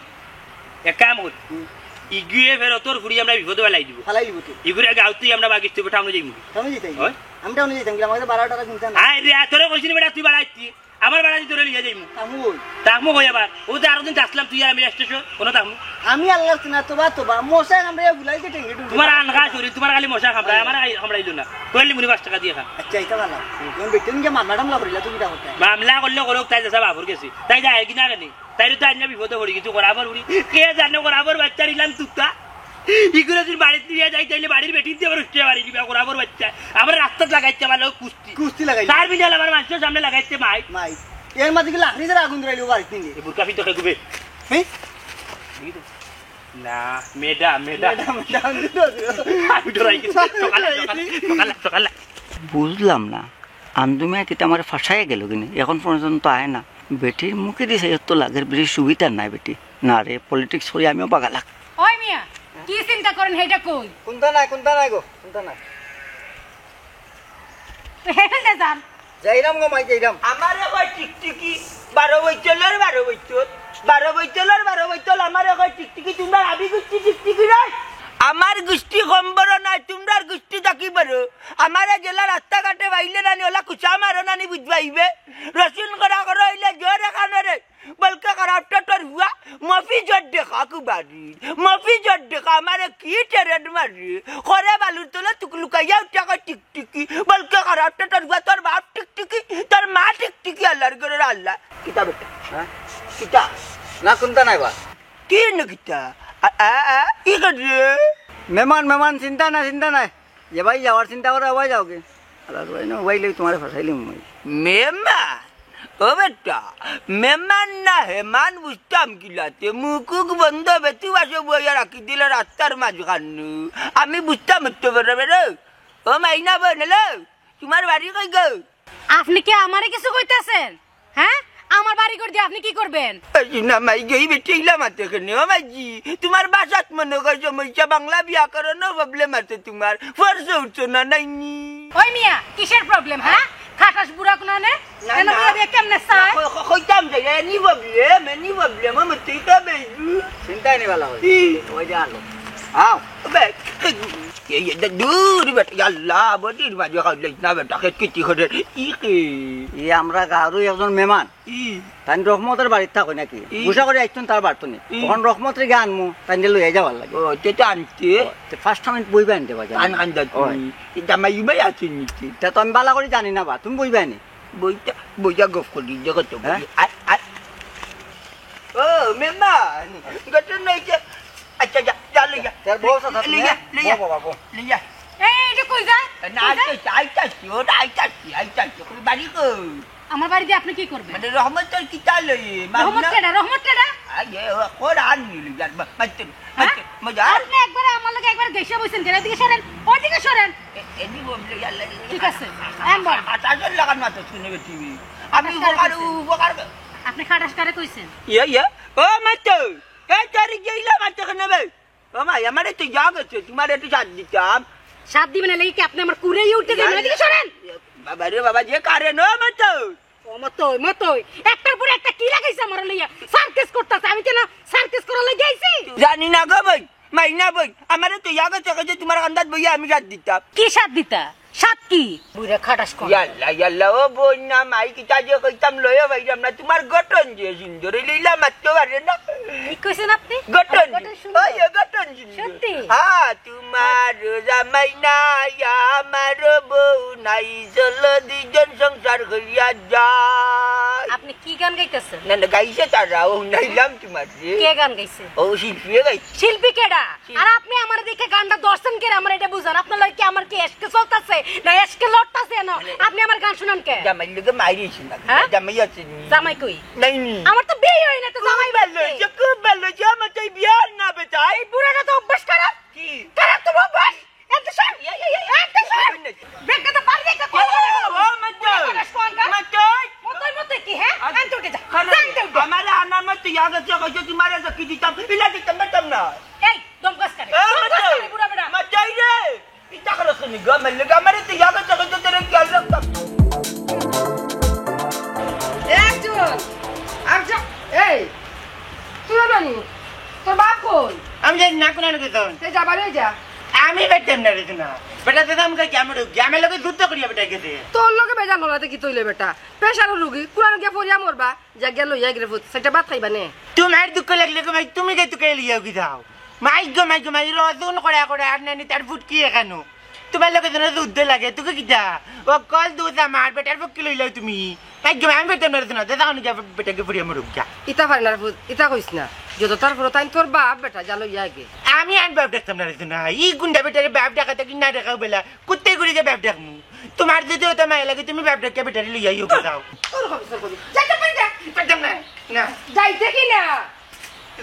এক কাম কর। হুম। ইগুয়ে ফের তোর ফুরি আমরা বিপদে ফালাই দিব। ফালাই দিব তো। ইগুরে গাঁও তুই আমরা বাগিস তুই টাউনে যাইমু। টাউনে যাইতাই? হয়? আমি টাউনে যাইতাম, গেলাম, আমাদের বারো টাকা কিনতাম না। আয় রে, তোরে কইছি নি বেটা, তুই বাড়াইতি। আমার বাড়াই তোরে লিয়ে যাইমু। কামু ওই। তাকমু কই আবার? ও তো আরো দিন আসলাম তুই আর আমি স্টেশন, কোনো তাকমু। আমি আল্লাহ না, তোবা, তোবা। মশায় কামড়াইয়া বুলাইছে টেঙ্গে টুঙ্গে। তোমার আনগা শরীর, তোমার খালি মশা কামড়ায়, আমার খাই কামড়াইলো না। কইলি মুনি পাঁচ টাকা দিয়ে খা। আচ্ছা, এটা ভালো। কোন বেটিন গিয়ে মামলা টামলা করিলা, তুমি কিতা করতে? মামলা করলে করুক, তাই দেশে বাফর গেছি। তাই যায় কি না কেন? তাইরে তো আইনা বিপদে পড়ি গেছি, করাবর উড়ি। কে জানে করাবর বাচ্চার ইলান তুতা। ইগুরে যদি বাড়িত নিয়ে যাই, তাইলে বাড়ির বেটিন দিয়ে আবার উঠতে পারি দিবা, করাবর বাচ্চা। আবার রাস্তাত লাগাইতে ভালো কুস্তি। কুস্তি লাগাই। তার বিনাল আমার মানুষের সামনে লাগাইতে মাই। মাই। এর মাঝে কি লাকড়ি ধরে আগুন ধরাইলে ও বাড়িত নিয়ে? এ বুরকা ফিতো কে গুবে। হ্যাঁ? না, ম্যাডাম, ম্যাডাম। ম্যাডাম, ম্যাডাম, দুটো, দুটো। আমি ডরাই গেছি। সকালে, সকালে, সকালে, সকালে। বুঝলাম না, আন্দু মিয়া কিতা আমারে ফাঁসাইয়া গেল কিনে, এখন পর্যন্ত আয় না। বেটির মুখে দিছে, এত লাগের বেশি সুবিধা নাই বেটি। না রে, পলিটিক্স করি আমিও বাগালাক। ওই মিয়া, কি চিন্তা করেন, হেটা কই? কোনটা নাই, কোনটা নাই গো, কোনটা নাই। হেটা যান। যাইরাম গো মাই, যাইরাম। আমারে কয় টিকটিকি, বারো বৈতলর বারো বৈতল, বারো বৈতলর বারো বৈতল, আমারে কয় টিকটিকি, তোমরা আবি গুষ্টি টিকটিকি নাই? আমার গুষ্টি কম বড় নাই, তোমরার গুষ্টি থাকি বড়। আমারে জেলা রাস্তাঘাটে পাইলে নানি, ওলা কুচা মারো নানি, বুঝবাইবে। রসুন করা করো হইলে জোরে কানরে। বলকে খারাপটা তোর হুয়া, মফি জোর দেখা কুবারি, মফি জোর দেখা, আমারে কি টেরেড মারি, করে বালুর তলে তুক লুকাইয়া উঠে কয় টিকটিকি, বলকে খারাপটা তোর হুয়া, তোর বাপ টিকটিকি, তোর মা টিকটিকি, আল্লাহর ঘরের আল্লাহ। কিতা বেটা? হ্যাঁ? কিতা? না, কোনটা নাই বা? কি না কিতা? আ, আ, আ, কি করবে? মেমান, মেমান, চিন্তা না, চিন্তা নাই। যে ভাই যাওয়ার চিন্তা করে, ওবাই যাওগে। আর ভাই না, ওবাই লই তোমারে ফাঁসাইলিম মই। মেমান? ও বেটা, মেমান না হেমান বুঝতাম কিলাতে? মুকুক বন্ধ বেতু বাসো বইয়া রাখি দিলে রাস্তার মাঝখান। আমি বুঝতাম তো বেটা বেটা। ও মাইনা বইন, হ্যালো, তোমার বাড়ি কই গো? আপনি কি আমারে কিছু কইতাছেন? হ্যাঁ? আমার বাড়ি ঘর দিয়ে আপনি কি করবেন? এই না মাই গো, এই বেটি ইলা মাতে কেনে? ও মাইজি, তোমার ভাষাত মনে কয় সমস্যা, বাংলা ব্যাকরণও প্রবলেম আছে তোমার। ফর্স উঠছো না, নাইনি? ওই মিয়া, কিসের প্রবলেম, হ্যাঁ? খাটাস বুড়া কোনানে? না, এনে না। বইয়া দিয়ে কেমনে চায়? না, কই-, কই-, কইতাম যে, এনি প্রবলেম, এনি প্রবলেম, আমি তুই কে বেজু? চিন্তায় নেই বালা হয়। কি? ওই যে আলো। আও। বে, এই, এই, দূর বেটা, আল্লাহ, বডির মাঝে খাওয়াইলে না বেটা, খেত খেতি করে। ই কে? ই আমরা গাঁওরই একজন মেমান। ই। তাইন রহমতর বাড়িত থাকো নাকি? ই। গুসা করে আইছুন তার বাড়তো নি। ই। অখন রহমতরে গিয়া আনমু, তাইন লইয়া যাওয়ার লাগি। ও, তে তো আনতে। ও, তে ফার্স্ট টাইম বইবা আনতে বাজার। আন, আন, দা, ওই। তুমি। ই জামাই উবাই আছে নিচে। তা তো আমি বালা করে জানি না বা, তুমি বইবা নি? বইটা, বইটা গফ করি, দেখো তো, হ্যাঁ? বই। আয়, আয়। ও, মেম্বার, গঠন হয়েছে। আচ্ছা, যা, যা, লই যা। তোর বউ সাথে লই যা, লই যা। বউ, বাবা, বউ। লই যা। এই, এটা কই যায়? না, কই যায়? আইতাছি, আইতাছি, ওটা আইতাছি, আইতাছি। কই বাড়ি কই? আমার বাড়িতে আপনি কি করবেন? মানে, রহমত তোর কিতা লই? রহমত মামলা? কেডা? রহমত কেডা? আগে, ও, কোন আর নিলি, যার মা-, মারতে, হ্যাঁ? মারতে, মজা। আপনি একবারে আমার লগে একবার দেশে বইছেন, কেন? এদিকে সরেন, ওইদিকে সরেন। এ-, এদিকে বললে, ইয়াল্লা, ইয়াল্লা। ঠিক আছে, এখন বল। আ-, আ-, আ-, আজল লাগান মাত্র শুনে বেটি। আমি খাটাস উপকার, কারে কইছেন? উপকার। আপনি খাটাস কারে কইছেন? ইয়ে, ইয়ে। ও, মারতে। এই, তোর গেইলা মারতে কেন বে? ও মাই, আমারে তো যা গেছে, তোমার একটু সাথ দিতাম। সাথ দিবেন, এর লাগি কি আপনি আমার কুড়েই উঠতে দেন? ইয়া, এদিকে সরেন। বাবা রে বাবা, যে কারে নো মতো। ও মতই, মতই। একটার পরে একটা কি লাগাইছে আমার লইয়া? সার্কাস করতাছে, আমি কেন সার্কাস করার লাগি আইছি? জানি না গো বই, মাই না বই, আমারে তো যা গেছে, গেছে তোমার কান্দাত বইয়া আমি সাথ দিতাম। কি সাথ দিতা? সাত কি? বুইড়া খাটাস কর। ইয়াল্লা, ইয়াল্লা, ও বইন না, মাই কিতা যে কইতাম লইও ভাই, আমরা তোমার গঠন যে সুন্দর, এই লীলা মারতে পারে না। কি কইছেন আপনি? গঠন। আমার গঠন সুন্দর। ওই, এ গঠন সুন্দর। সত্যি? হ্যাঁ, তোমার জামাই নাই, আমার বউ নাই, চলো দুইজন সংসার করিয়া যাই। আপনি কি গান গাইতেছেন? না, না, গাইছে তারা, ও নাইলাম তোমার যে। কে গান গাইছে? ও শিল্পী গাইছে। শিল্পী কেডা? আর আপনি আমার দিকে গানটা ধরছেন কেন? আমার এটা বুঝান, আপনার লগে কি আমার কি এশকে চলতেছে না এশকে লড়তেছে না? আপনি আমার গান শুনান কে? জামাই লোকে মাইরে শুনা। হ্যাঁ? জামাই আছে নি? জামাই কই? নাই নি। আমার তো বিয়ে হয় না, তো জামাই ভালো হয়েছে, খুব ভালো হয়েছে, আমার তো বিয়ার না বেটা। এই বুড়াটা তো অভ্যাস খারাপ। কি? খারাপ তো অভ্যাস। এত সব, এত সব। বেটা তো পারি একটা কথা বলে গেল। ও, মাতই। মতই, মতই কি, হ্যাঁ? আচ্ছা। আন তো উঠে যা। খারাপ। যাই তো উঠে। আমার আনার মতো ইয়া গেছে, কইছে তুই মারা যাকি দিতাম, ইলা দিতাম, দিতাম না। এই, দম কাজ করে। এ, দম কাজ মাতই। করে, বুড়া বেটা। মাতই রে। ইতা করছ নি গো, মারলে গো, আমারে তো ইয়া করছে, কইছে তোরে খেয়াল রাখতাম। একজন, একজন, এই, তুই হলো নি? তোর বাপ কই? আমি জানি না, কোন আনো গেছন? তুই যা, বাড়ি যা। আমি বেটাম না রে না। বেটা তো আমাকে কেমন রোগ? আমার লগে যুদ্ধ করিয়া বেটা গেছে। তোর লগে বেটা লড়াতে কি তইলে বেটা? প্রেশারর রুগী, কোন আনো গিয়া পড়িয়া মরবা? যা গেল ইয়া গেলে ফুত, সেটা ভাত খাইবা নে। তোমার দুঃখ লাগলে গো মাই, তুমি যে তোকে লিয়াও কি যাও? মাই গো, মাই গো, মাই রজন করে করে আর নানি তার ফুটকি এখানো। তোমার লগে যেন যুদ্ধ লাগে, তোকে কিতা? ও কল দুধ আমার বেটার পক্ষে লইলাও তুমি। মাই গো, আমি বেটার মারতে না, দাদা, আমি যা বেটাকে ফুরিয়া মরুক যা। ইতা পারে না রে ফুত, ইতা কইস না। যত তার ফুরো তাইন তোর বাপ বেটা, যা লইয়া আগে। আমি আর বাপ ডাকতাম না রে না। ই গুন্ডা বেটারে বাপ ডাকাতে কি না ডাকাও বেলা? কুত্তে গুড়ি যে বাপ ডাকমু। তোমার যদি ওটা মায়া লাগে, তুমি বাপ ডাকিয়া বেটারে লইয়া আইও গো যাও। তোর কবি, তোর কবি। যাইতে পারি না। পারতাম না। না। যাইতে কি না?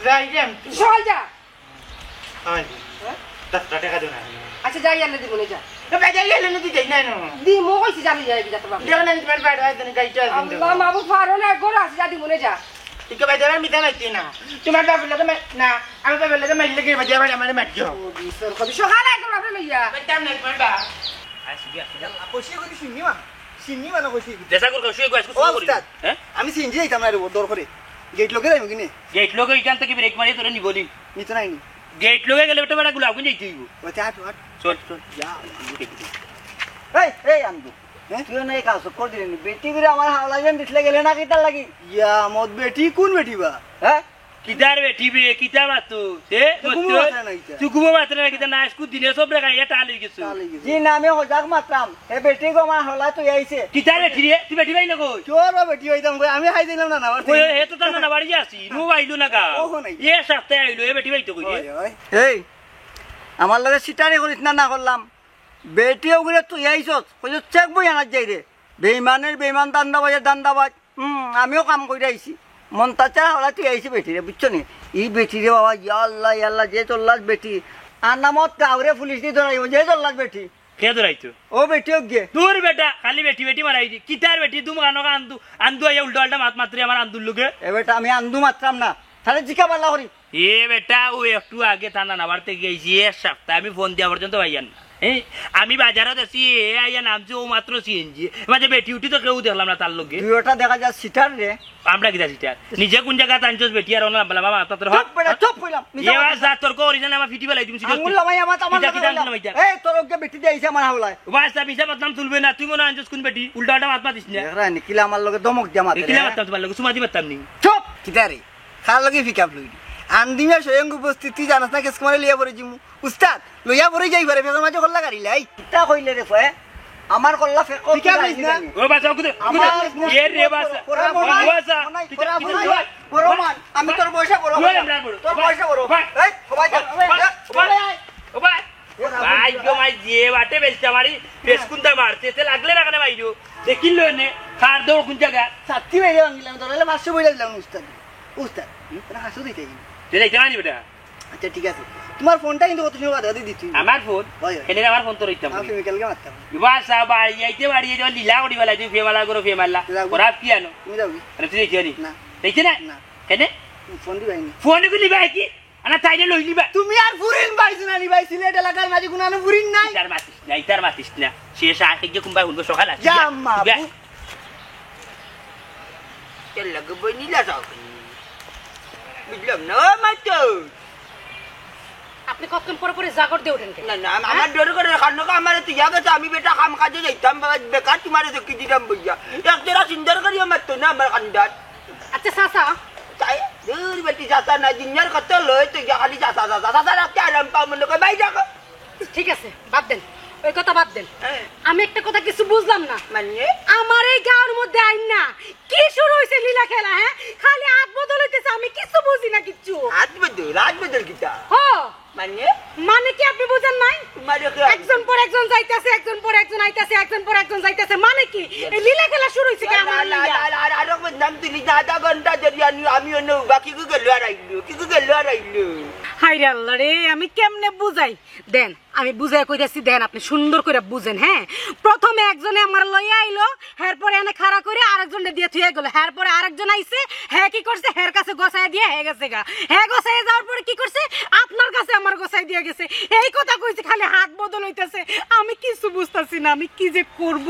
যাই রে আমি। চল যা। হয়। হ্যাঁ? দশটা টাকা দেও না। আচ্ছা, যাই আনলে দিব নে, যা। তো বাজারে গেলে না দিতে না, না। দিমু কইছি, যা লইয়া আইবি, যা তোর বাপ। দেখো না, আমি তোমার বাড়ি হয়, তুমি গাড়িটা আছে কিন্তু। আল্লাহ মাবুদ, পারো না, ঘর আছে, যা দিব নে, যা। ঠিক আছে, বাজারে আমি জানাইছি না। তোমার বাপের লগে মা-, না, আমার বাপের লগে মাইল লেগে বাজারে বাড়ি আমার মারছো। ও, বিশাল কবি, সকালে তোর বাপরে লইয়া। বাজার নাই তোমার বাপ। আসবি, আসবি। কইছি কইছি শুনি মা। চিনি মানে কইছি। দেশা করে শুয়ে গো, আজকে ও শুরু করি। উস্তাদ, হ্যাঁ? আমি সিএনজি যাইতাম না রে, দর করে। গেট লগে যাইমু কিনে? গেট লগে এখান থেকে ব্রেক মারিয়ে তোরে নিবো নি। নিতে নাই নি। গেট লগে গেলে বেটা বেটা গুলা আগুন যাইতে হইব। ও, আচ্ছা, আট, আট। চল, চল। যা। এই, এই, আন্দু। হ্যাঁ? তুই না এই কাজ কর দিলি নি। বেটি করে আমার হাওলা যেন দিছিলে গেলে না কিতার লাগি? ইয়া, মত বেটি, কোন বেটি বা? হ্যাঁ? কিতার বেটি বে, কিতা মাতো? এ, তুই ঘুমো মতো? মাতরে না কিতা? তুই ঘুমো মাতরে না কিতা? না, স্কুল দিনে সব রে গাইয়া টাল হই গেছে। টাল হই গেছে। জি না, আমি হজাক মাতরাম। হে বেটি গো আমার হলা তুই আইছে। কিতার বেটি রে? তুই বেটি ভাই না কই? তোর বা বেটি হইতাম কই? আমি হাই দিলাম না, না, আমার ওই, ওই, হে তো তার না বাড়ি আছি। নু আইলো না গা। ওহো নাই। এ সপ্তাহে আইলো, এ বেটি ভাই তো কই রে? ওই, ওই। এই, আমার লগে সিটারি করিস না, না করলাম। বেটি ওগুলো তুই আইছস। কইছস চেক বই আনার যাই রে। বেইমানের বেইমান, ধান্দাবাজের ধান্দাবাজ। হুম, আমিও কাম কইরা আইছি। মন্তাচার হাওলা তুই আইছি বেটিরে, বুঝছো নি? ই বেটিরে বাবা, ইয়া আল্লাহ, ইয়া আল্লাহ, যে চল্লাস বেটি। আর নামত গাউরে পুলিশ দি ধরাইব, যে চল্লাস বেটি। কে ধরাইতো? ও বেটি ওগে। দূর বেটা, খালি বেটি বেটি মারাই দি। কিতার বেটি, তুম কানো কা আন্দু, আন্দু আইয়া উল্টা উল্টা মাত মাতরে আমার আন্দুর লগে। এ বেটা, আমি আন্দু মাতরাম না। তাহলে জিকা বালা করি। এ বেটা, ও একটু আগে থানা নাবার থেকে গেছি, এক সপ্তাহ আমি ফোন দিয়া পর্যন্ত পাইয়ার না। হ্যাঁ, আমি বাজারো আছি, এ আইয়া নামছে ও মাত্র সিএনজি। মাঝে বেটি উঠি তো কেউ দেখলাম না তার লগে। দুই ওটা দেখা যায় সিটার রে। আমরা কিতা সিটার? নিজে কোন জায়গা আনছস বেটি আর ওনা বালা বাবা তোর চুপ বেটা, চুপ কইলাম। মিছা এ কথা। বাস যা তর্ক করিস না, আমার ফিটি বেলাই তুমি সিটার। আঙ্গুল লামাই আমার, আমার কিতা, লগে কিতা কইলাম। আঙ্গুল লামাই যা? এই তোর ওকে বেটি দিয়ে আইছে আমার হাওলায়। বাস যা মিছা বদনাম তুলবে না, তুই মনে হয় আনছস কোন বেটি? উল্টা উল্টা মাত মাতিস না। দেখরা নি কিলা আমার লগে ধমক দিয়া মাতে এ কিলা রে। মাততাম তোমার লগে? সুমাতি মাততাম নি। চুপ! কিতা রে? কার লগে পিক আপ লইলি? আন্দিমা স্বয়ং উপস্থিত, তুই জানাস না কেস কুমারে লইয়া পড়ে জিমু। উস্তাদ, লইয়া পড়ে যাই পারে, ফেসর মাঝে কল্লা গাড়ি লাই। কিতা কইলে রে ফয়ে? আমার কল্লা ফেক পিক আপ লইস না। ও বাসা, কুদে, আমার কুদে। এ রে বাসা। বড়, বড়, ও বাসা। বড়, বড়, বড়, বড় মান। আমি তোর বয়সে বড় ওই, ভাই। আমরা বড়। তোর বয়সে বড়। ভাই, এই, সবাই যা। ভাই, ভাই, ভাই, ভাই। ও ভাই। ভাই গো ভাই, যে বাটে বেলচা মারি, বেশ কুন্তা মারছে, তে লাগলে না কেন ভাই গো? দেখিল নে, কার দৌড় কোন জায়গা? সাতটি বেজে ভাঙিলাম, তোর হলে পাঁচশো বইলা দিলাম উস্তাদ। উস্তাদ, হুম? তোরা হাসু দিতে গেলি। তে যাইতে পারি বেটা? আচ্ছা, ঠিক আছে। তোমার ফোনটা কিন্তু কত সময় বাদে বাদে দিচ্ছি। আমার ফোন? হয়, হয়। এনে আমার ফোন তো রইতাম আমার কই? ফেমিকালকে মারতাম। বাসা ভাই, আইতে বাড়ি, এই যে লীলা করি বেলা, তুই ফেমালা করো, ফেমালা। যাও। ওরা কি আনো? তুমি যাও কি? আরে তুই যাইতে পারি? না। যাইতে না? না। কেনে? ফোন দিবাই নি। ফোন দিবি ভাই কি? আনা তাইলে লইলি বা। তুমি আর ফুরিন পাইছো না নি ভাই, সিলেট এলাকার মাঝে কোনো আনো ফুরিন নাই। ইতার মাতিস না, ইতার মাতিস না। শেষ আয় যে কুম্বাই হুনবো সকাল আসি। যা যা। মা যা। বু-, চল লাগবে বই নিলা যাও। বুঝলাম না, ও মা তো। আপনি কতক্ষণ পরে পরে জাগর দিয়ে উঠেন কেন? না, না, আম-, হ্যাঁ? আমার ডর করে, কারণ কি আমার তো ইয়া গেছে, আমি বেটা কাম কাজে যাইতাম, বাবা, বেকার তোমারে তো কি দিতাম বইয়া। এক জোড়া সুন্দর করিও মারতো না আমার কান্দার। আচ্ছা, চাচা। তাই, দূর বেটি, চাচা না, দুনিয়ার কত লয় তো গিয়া খালি চাচা, চাচা, চাচা রাখতে আরাম পাও। বুঝলাম না। মানে? আমার এই গাঁওর মধ্যে আইন না, কি শুরু হইছে লীলা খেলা? হ্যাঁ, খালি হাত বদল হইতেছে, আমি কিছু বুঝি না কিচ্ছু। হাত বদল? হাত বদল কিতা? হ। মানে? মানে কি আপনি বুঝেন নাই? তোমার ওকে একজন পর একজন যাইতেছে, একজন পর একজন আইতেছে, একজন পর একজন যাইতেছে, মানে কি? এই লীলা খেলা শুরু হইছে কি আমার লইয়া? আর, আর, আর, আর বদনাম তুলি না, আধা ঘন্টা ধরি আমি, আমি অন্য বাকি কি গেল আর আইলো, কি কি গেল আর আইলো। হায় রে আল্লাহ রে, আমি কেমনে বুঝাই? দেন, আমি বুঝাই কইতাছি, দেন, আপনি সুন্দর করে বুঝেন। হ্যাঁ, প্রথমে একজনে আমার লইয়া আইলো, এরপরে এনে খাড়া করে আরেকজনরে দিয়া থুয়ে গেল। এরপরে আরেকজন আইছে, হ্যাঁ কি করছে, হের কাছে গোছায় দিয়ে হে গেছে গা। হ্যাঁ গোছায় যাওয়ার পরে কি করছে, আপনার কাছে আমার গোছায় দিয়ে গেছে। এই কথা কইছে, খালি হাত বদল হইতেছে, আমি কিছু বুঝতাছি না, আমি কি যে করব।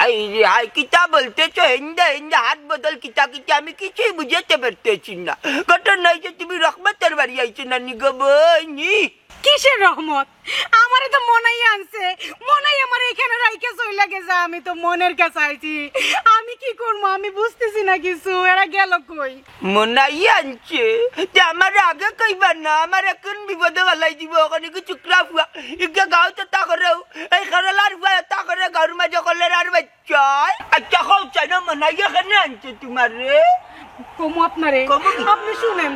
আই রে আই, কিতা বলতেছো? হিন্দা হিন্দা হাত বদল কিতা কিতা, আমি কিছুই বুঝতে পারতেছি না। ঘটনা হইছে তুমি রহমতের বাড়ি আইছো না নি গো বইনি? কিসের রহমত? আমারে তো মনাই আনছে, মনাই আমার এখানে রাইখে চইলা গেছে। আমি তো মনের কাছে আইছি, আমি কি করবো? আমি বুঝতেছি না কিছু। এরা গেল কই? মনাই আনছে? তে আমারে আগে কইবা না, আমার এখন বিপদে ফালাই দিব। ওখানে কি চুকরা ফুয়া, ইকে গাঁও তো তা করেও, এই খেলার ফুয়া তা করে গাঁওর মাঝে করলে আর বাচ্চায়। আচ্ছা, কও চাই না, মনাই এখানে আনছে তোমারে? কমু আপনারে। কমু কি? আপনি শুনেন,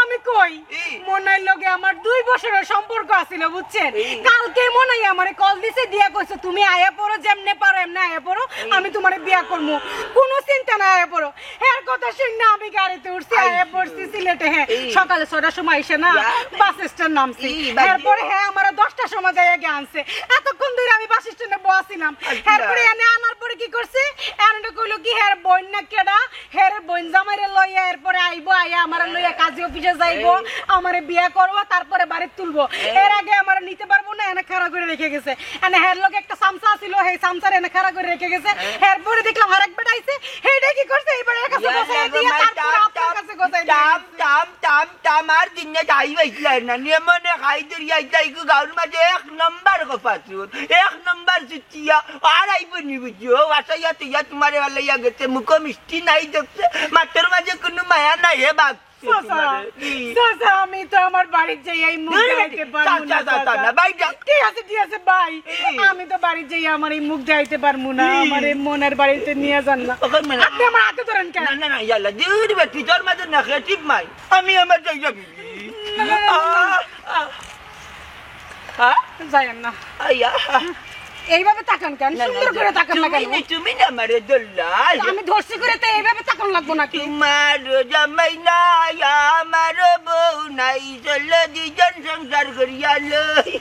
আমি কই, এই। মনাইর লগে আমার দুই বছরের সম্পর্ক আছিল, বুঝছেন? এই। কালকে মনাই আমারে কল দিছে, দিয়া কইছে, "তুমি আয়া পড়ো, যেমনে পারো এমনে আয়া পড়ো, এই। আমি তোমারে বিয়া করমু, কোনো চিন্তা নাই, আয়া পড়ো।" এর কথা শুনে আমি গাড়িতে উঠছি, আই আয়া পড়ছি সিলেটে। হ্যাঁ, এই। সকালে ছয়টার সময় এসে না ইয়া। বাস স্ট্যান্ড নামছি। এই, বাদ দিও। এরপরে হ্যাঁ আমার দশটার সময় যাই আগে আনছে। এতক্ষণ ধরে আমি বাস স্ট্যান্ডে বসছিলাম। আচ্ছা। এরপরে এনে আনার পরে কি করছে? এনে কইলো কি, হ্যাঁ, বোন না কেডা? হের বোন জামাইরে লইয়া এরপরে আইবো, আইয়া আমারে লইয়া কাজী অফিসে যাইবো, এই। আমারে বিয়া করবো, তারপরে বাড়িত তুলবো। এই। এর আগে আমারে নিতে পারবো না, এনে খাড়া করে রেখে গেছে। এনে হের লগে একটা সামসা ছিল, সেই সামসার এনে খাড়া করে রেখে গেছে। এই। এরপরে দেখলাম আরেক বেটা আইছে, হেডে কি করছে, এই বেটার কাছে ইয়া গোছাই আল্লাহ, দিয়া মাই তারপর টাম, আপনার টাম, কাছে গোছাই টাম, দিয়েছে। টাম, টাম, টাম, আর দিনে যাই পাইছিলাম না। নিয়ে মনে খাই ধরিয়া যাই গো গাউর মাঝে এক নম্বর গফাসুর, এক নম্বর চুতিয়া, আর আইবো নি বুঝছো? ও আশা ইয়া তো ইয়া তোমারে ভালো ইয়া গেছে, মুখো মিষ্টি নাই দেখছে, মাতর মাঝে কোনো মায়া নাই, হে বাপ। চাচা, চাচা, আমি তো আমার বাড়িত যাই, এই মুখ দেখাইতে পারমু না, চাচা। না, বাইরে। ঠিক আছে, ঠিক আছে, ভাই। এই। আমি তো বাড়িত যাই, আমার এই মুখ দেখাইতে পারমু না, এই। আমার এই মনের বাড়িতে নিয়ে যান না। ওখানে মানে আপনি আমার হাতে ধরেন কেন? না, না, না, ইয়াল্লা, দূর বেটি, তোর মাঝে না, খেয়ে টিপ মাই। আমি আমার যাই যাবি। না, না, না, না, না। আহ, আহ। হ্যাঁ? যাইয়েন না। আইয়া। এইভাবে তাকান কেন? না, না, সুন্দর করে তাকান না তুমি কেন? না, তুমি না আমারে ধরলা। তো আমি ধরছি করে তো এইভাবে তাকান লাগবো নাকি? তোমার জামাই নাই, আমার বউ নাই, চলো দুইজন সংসার করিয়া লই।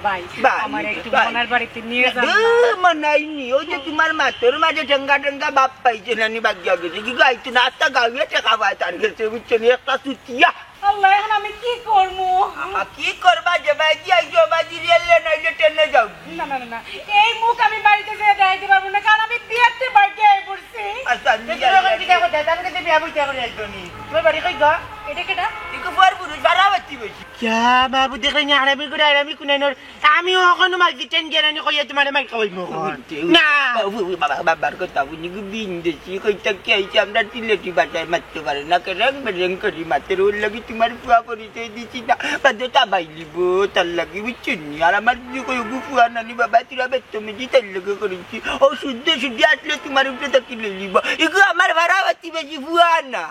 ভাই, ভাই, আমার একটু ভাই। মনার বাড়িতে নিয়ে যান না। ধুর, মনাই নি, ওই যে তোমার মাথার মাঝে টেঙ্গা টেঙ্গা বাপ পাইছে না নি, বাদ দিয়া গেছে। কি গাইছে না, আস্তা গাউয়ে টেকা পায় তার গেছে, বুঝছো নি? একটা চুতিয়া। আল্লাহ, এখন আমি কি করমু? আ, কি করবা? যে বাজি আইছো, বাজি রেলে নাইলে ট্রেনে যাও। না, না, না, না। এই মুখ আমি বাড়িতে যেয়ে দেখাইতে পারবো না, কারণ আমি বিয়েতে বাড়িতে আই পড়ছি। আচ্ছা, আমি তো বিয়া তখন চিন্তা করতে, আমি কিন্তু বিয়া বইতে করে একদমই। তোমার বাড়ি কই গো? এটা কেটা? ইকো পর পুরুষ বাড়া বাতি বইছি। কিয়া বাবু দেখলে নি আরামি করে আরামি কুনাইনর। আমি অখনো মাঝে ট্রেন গিয়ে রানি কইয়া তোমারে মাইর খাওয়াইমু অখন। না। বাবু, বাবা, বাবার কথা বুঝি গো বিন্দেছি, কইতা কি আইছে, আমরা তিলেটি বাজায় মারতে পারে না, কে রং বেরং করি মাতের, ওর লাগি তোমার ফুয়া পরিচয় দিছি না, বাদে তা বাইলিব, তার লাগি বুঝছো নি? আর আমার যদি কই গো ফুয়া নানি বাবা, তোরা বেত্তমেজি তার লগে করেছি, ও শুদ্ধ শুদ্ধ আসলে তোমার উপরে তাকি লইলিব, এগো আমার ভাড়া বাতি বেশি ফুয়া না।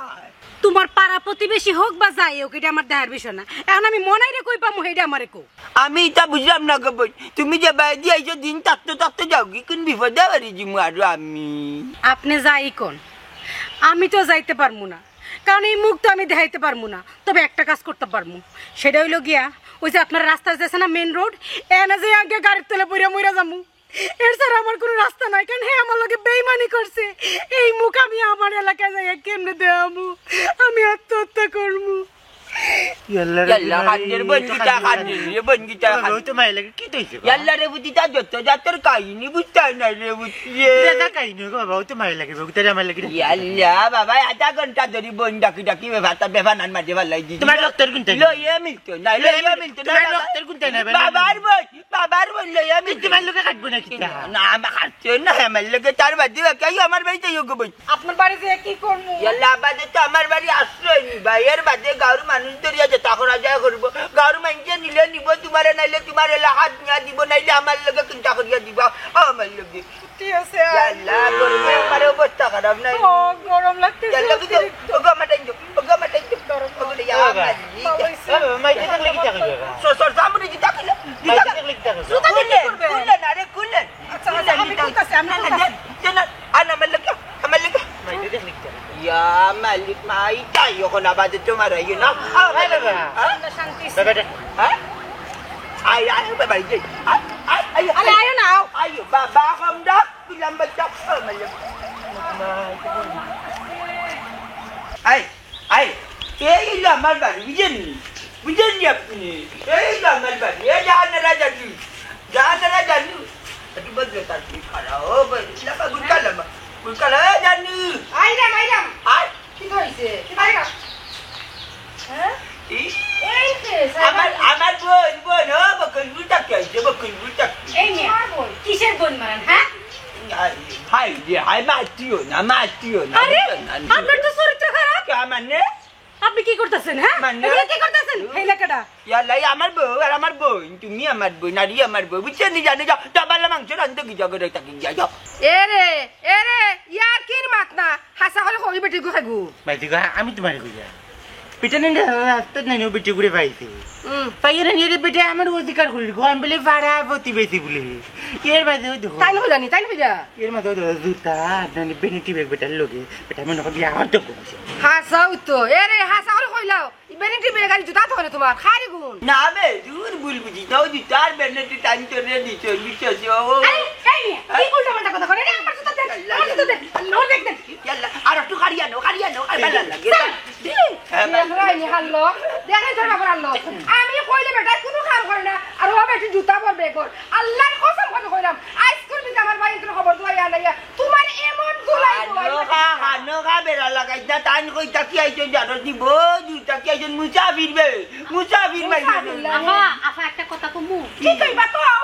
তোমার পাড়া প্রতিবেশী হোক বা যাই হোক, এটা আমার দেহার বিষয় না। এখন আমি মনাইরে কই পামু, হেইডা আমারে কও। আমি ইতা বুঝলাম না গো বইন, তুমি যে বায়দি আইছো দিন থাকতে থাকতে যাওগি, কোন বিপদে বাড়ি যিমু আরো আমি? আপনি যাই কোন, আমি তো যাইতে পারমু না, কারণ এই মুখ তো আমি দেখাইতে পারমু না। তবে একটা কাজ করতে পারমু, সেটা হইলো গিয়া ওই যে আপনার রাস্তায় যাচ্ছে না মেইন রোড, এনে যে আগে গাড়ির তলে পড়িয়া মইরা যামু। এর ছাড়া আমার কোনো রাস্তা নাই, কারণ হে আমার লগে বেইমানি করছে। এই মুখ আমি আমার এলাকায় যাইয়া কেমনে দেখামু? আমি আত্মহত্যা করমু। ইয়াল্লা রে, ইয়াল্লা, কান্দের বইন কিতা কান্দের, এ বইন কিতা কান্দের। তো মাই লাগে, কি তৈছে? ইয়াল্লা রে, বুঝি তা যত জাতর কাহিনী, বুঝতে না রে, বুঝি রে। এটা কাহিনী গো বাবা, ও তো মাই লাগে, বাবু, তারে আমার লাগে। ইয়াল্লা, বাবা, আধা ঘন্টা ধরি বইন ডাকি ডাকি বেফাতা বেফানার মাঝে ফালাই দিছি। তোমার লক্তর কোনটা? লইয়া মিলতো না, লইয়া মিলতো না, তোমার বাবা। লক্তর কোনটা নেবে? বাবার বইন। বাবার বইন লইয়া আমি তোমার লগে কাটবো না কিতা? না, আমার কাটছে না, আমার লগে তার বাদে বাকি আইও আমার বাড়িতে আইও গো বইন। আপনার বাড়ি যেয়ে কি করমু? ইয়াল্লা, বাদে তো আমার বাড়ি আশ্রয় নিবা, এর বাদে গাঁওর মানুষ ধরিয়া যেতা করা যায় করবো। গাঁওর মানুষে নিলে নিব, তোমারে নাইলে তোমার এলাকাত নিয়া দিব, নাইলে আমার লগে চিন্তা করিয়া দিবা, আমার লগে। গরম নাই। ও, গরম লাগতেছে অতিরিক্ত। ওগো, আমার টাইম দেও। ওগো, আমার টাইম দেও। ওগো, ইয়া, ও বাবা। মালিক। বাবা, ইসে। ও বাবা, মাইতে দেখলে কিতা কইবা? সর, সর, সামনে কিতা কইলা? মাইতে দেখলে কিতা কইবা? জুতা দিয়ে কি করবে? খুলেন, আরে, খুলেন। আচ্ছা, আচ্ছা, আমি খুলতাছি, আমি খুলতাছি। দেন, দেন, আর না, আমার লগে, আমার লগে। মাইতে দেখলে কিতা কইবা? ইয়া, মালিক, মাই, তাই এখন আবার তো মারাইও না। আরে বাবা। হ্যাঁ? শান্তি। বাবা, এটা হ্যাঁ? আয়, আয়, বাবা, এই যে, আয়, আয়, আয়, আরে, আয়। আয়ো না, আও। আয়, বাবা, কম ডাক। তুই লম্বা চাপ, ও মাইয়া। আয়, আয়, এই হইলো আমার বাড়ি, বুঝেননি? বুঝেননি আপনি? এই হইলো আমার বাড়ি, এই জাহানারা জানি, জাহানারা জানি। একটু বদলে তার তুই খাড়া, ও ভাই, লম্বা গুলকা লম্বা, গুলকা লম্বা, এই জানি। আইরাম, আইরাম। আয়। কিতা অইছে? কিতা অইছে? হ্যাঁ? এই? এই যে, আমার, সাইবার আমার বোন, বোন, ও বকুল বুলটা কে আইছে, বকুল বুলটা কে? এই মেয়ে, আমার বোন। কিসের বোন মারান, হ্যাঁ? আরে, হায় রে, হায়, মাতিও না, মাতিও না, আরে, বুঝো না, আপনার তো চরিত্র খারাপ। কে মানে? আপনি কি করতেছেন, হ্যাঁ? মানে? এগুলো কি করতেছেন? এই লেখাটা। ইয়াল্লা, এই আমার বউ আর আমার বোন, তুমি আমার বোন, আর ই আমার বউ, বুঝছো নি? জানো, যাও, যাও, বালা মাংস রান্ধতে কি যাও, ঘরে থাকি, যাও, যাও। এ রে, এ রে, ইয়ার কির মাত না? হাছা করে কই বেটি গো খাইগু। মাইতি গো, আমি তোমারে কইয়া। পিটানি না, রাস্তাত নাই, ও বেটি ঘুরে পাইছে। হুম। পাইয়ে না, এরে বেটি আমার অধিকার করি গো, আমি বলে ভাড়া প্রতিবেশী বলে। এর মাঝে ওই দেখো। তাই না জানি, তাই না যা। এর মাঝে ওই দেখো, জুতা, আপনার vanity bag বেটার লগে, বেটা মনে হয় বিয়া হওয়ার তো করছে। হাছাউ তো, এ রে, হাছা করে কইলাও। ই vanity bag আর জুতা তো করে তোমার, খারি গুণ। না বে, দূর ভুল বুঝি, তাও জুতার vanity টাইম তো রে দিছে, দিছে, ও। আরে, এই, কি উল্টা পাল্টা কথা কয় রে? আমার জুতা দেন, আমার জুতা দেন। ও দেখ, দেখ। ইয়াল্লা, আর একটু কাড়িয়া নেও, কাড়িয়া নেও, আর ভালো লাগে। স্যার, কি? হ্যাঁ, ইয়াল্লা, এই হাল্লো। দেখেন তোর বাবার হাল্লো। আমি কইলে বেটা কোনো কাম করে না, আর ও বেটি জুতা পরবে এখন। আল্লাহর কসম করে কইলাম, আইজ করবি যে আমার ভাই তোর খবর দুয়াই আনাইয়া। তোমার এমন ধুলাই ধুলাই খানো খা, খানো খা, বেড়া লাগাইছ না, তান কই তাকি আইছন জানো নি, বউ দুই তাকি আইছন, মুসাফির বে, মুসাফির মাইরে। মুসাফির লাগে। আফা, আফা, একটা কথা কমু? কি কইবা কও?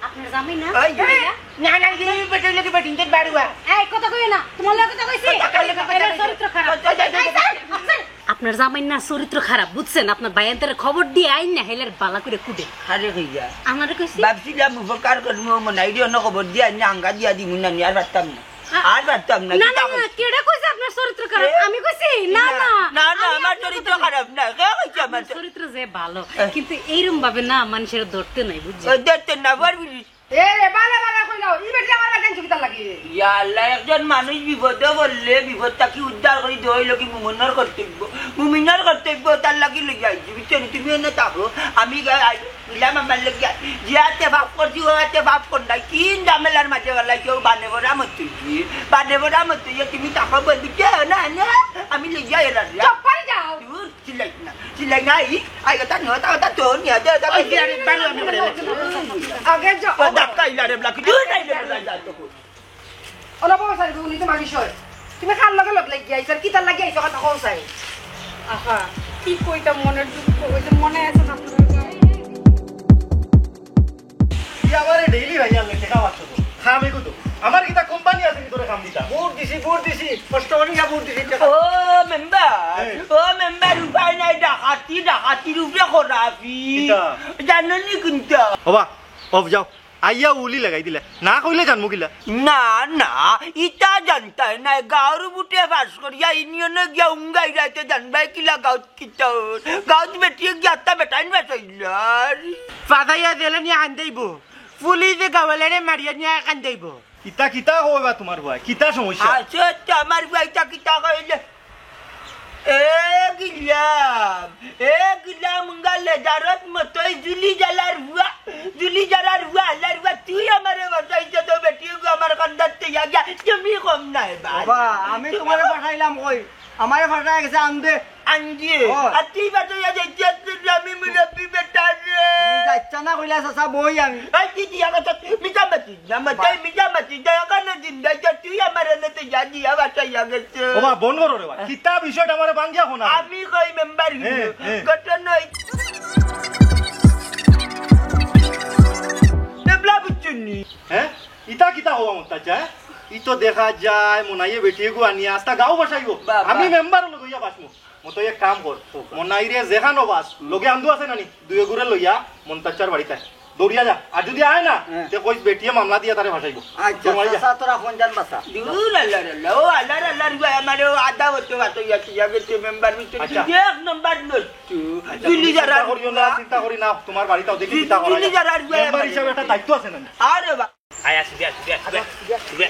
আপনার জামাই না? ওই, হ্যাঁ। না, না, কি বেটা লাগে বেটিন, তোর বাড়ুয়া। এই, কথা কইও না, তোমার লগে কথা কইছি। কথা কইলে কথা এর কইলে। চরিত্র খারাপ। কথা কইলে। এই, স্যার, স্যার। আপনার জামাই না চরিত্র খারাপ, বুঝছেন? আপনার ভাইয়ান্তরে খবর দিয়া আইন না, হেলের বালা করে কুটে। আরে কইয়া। আমারে কইছি? ভাবছিলাম উপকার করমু, মনাইরে অন্য খবর দিয়া আইন না, হাঙ্গা দিয়া দিমু না, নি আর পারতাম না। আ-, আর পারতাম না, না, না, কিতা না, কইছ? কেডা কইছে আপনার চরিত্র খারাপ? এ? আমি কইছি? না, না, না। না, না, আমি আমার আপনার চরিত্র কথা খারাপ না। কে কইছে আমার আপনার চ-, চরিত্র যে ভালো, এ। কিন্তু এইরকম ভাবে না মানুষের ধরতে নাই, বুঝছেন? ও, ধরতে না, পারবি নি? এ রে, বালা বালা কইলাও, ই বেটি আমার বাড়িত আনছো কিতার লাগি? ইয়া আল্লাহ, একজন মানুষ বিপদে পড়লে বিপদ থাকি উদ্ধার করি দেওয়া অইলো কি মুমিনর কর্তব্য। মুমিনর কর্তব্য, তার লাগি লইয়া আইছি, বুঝছো নি? তুমি এনে থাকো, আমি গিয়া আই-, ইলাম আমার লগে, যে আতে পাপ করছি, ও আতে পাপ কর নাই। কি ঝামেলার মাঝে বেলায় কেউ বানে বড়া মত তুলছি, বানে বড়া মত তুলছি, তুমি থাকো বলবি, কে না, না, আমি লইয়া এলাম। চুপ করে যাও। দূর। চিল্লাই না, চিল্লাই না, এই, আই কথা নয়, তা কথা তো নিয়ে দে, তা ওই যে আরে বারো আমি বলে রাখছি। আগে যা। ও ধাক্কা ইলা রে ব্লাক, দূর নাই রে ব্লাক, যা তো কই। ওলা বাবা সারি, তুমি তো মাগি সয়। তুমি কার লগে লগ লাগি আইছো, আর কিতার লাগি আইছো, কথা কও চাই। আহা, কি কইতাম, মনের দুঃখ, ওই যে মনে আছে না আপনার? তুই আমারে ডেইলি ভাইয়া লই টেকা মারছো তো। খামে কত? আমার কিতা কোম্পানি আছে ভিতরে কাম দিতা? ভোট দিছি, ভোট দিছি। কষ্ট করি গিয়া ভোট দিছি। ও মেম্বার, হ্যাঁ। ও মেম্বার, উপায় নাই, ডাকাতি, ডাকাতির উপরে খরাপি। কিতা? জানো নি কোনটা? ওবা, অফ যাও। আইয়া উলি লাগাই দিলা। না কইলে জানমু কিলা? না, না, ইতা জানতায় না। গাঁওর বুটে পাস করিয়া ইউনিয়নে গিয়া উঙ্গাই রাইতে জানবায় কিলা গাঁওত কিতা অর। গাঁওত বেটিয়ে গিয়া আত্তা বেটাইন বাঁচাইলার। ফাদাইয়া জেলে নিয়া কান্দাইবো। পুলিশে গাওয়ালারে মারিয়া নিয়া কান্দাইবো। কিতা, কিতা কইবা তোমার ভাই? কিতা সমস্যা? আচ্ছা, তো আমার ভাইটা কিতা কইলে? এ গিলাম, এ গিলাম, উঙ্গা লেজারত মতই জুলি জ্বালার হুয়া, জুলি জ্বালার হুয়া, আল্লাহর হুয়া, তুই আমারে বাঁচাইছ তো বেটি গো, আমার কান্দাত তৈয়া গিয়া, তুমি কম নাই বা। বাবা, আমি তোমারে পাঠাইলাম কই? আমারে পাঠাই গেছে আনবে। আনবে? ও। আর তুই বাঁচাইয়া যাইতে আসতে আমি মুরব্বি বেটা রে। তুমি যাইচ্ছা না কইলা চাচা, বই আমি। এই কি দিয়া কথা, মিছা মাতি। না, মাতাই মিছা মাতি, দয়া করে জিন্দা যা, তুই আমার এনে তো যা দিয়া বাঁচাইয়া গেছে। ও বা, বন্ধ করো রে বা। কিতা বিষয়টা আমারে ভাঙ্গিয়া কও না। আমি কই মেম্বার হ্যাঁ, হইল। হ্যাঁ। ঘটনা হই-, এবলা বুঝছুন নি? হ্যাঁ? ইতা কিতা হওয়া মন্তাজ, হ্যাঁ? ই তো দেখা যায় মনাইয়ে বেটিয়ে গু আনিয়া আস্তা গাঁও বাসাইবো। বাবা। আমি মেম্বার লগে ইয়া বাসমু। মতো এক কাম কর। ও বা। মনাইরে যেখানো বাস, হুম। লগে আন্দু আছে নানি? দুই এগুরে লইয়া মন্তাজ চার বাড়িত আয়। দৌড়িয়া যা। আর যদি আয় না, হ্যাঁ। তে কইস বেটিয়ে মামলা দিয়া তারে ফাঁসাইবো। আচ্ছা, দৌড়াই যা। চাচা, তোরা কোন জান বাসা? দূর আল্লাহর আল্লাহ, ও আল্লাহর আল্লাহর ভাই, আমারে ও আদা হতো ভাত হইয়া, তুই আগে তুই মেম্বার ভিতরে আচ্ছা। তুই এক নম্বর নষ্ট। আচ্ছা, দুই তুমি লিটার চিন্তা আর করিও না, চিন্তা করি না, তোমার বাড়িটাও দেখি চিন্তা করা দুই লিটার আর মেম্বার হিসাবে একটা দায়িত্ব আছে না? আরে বা- আয়, আসি, বে, আসি, বে, আসি, বে, আসি, বে।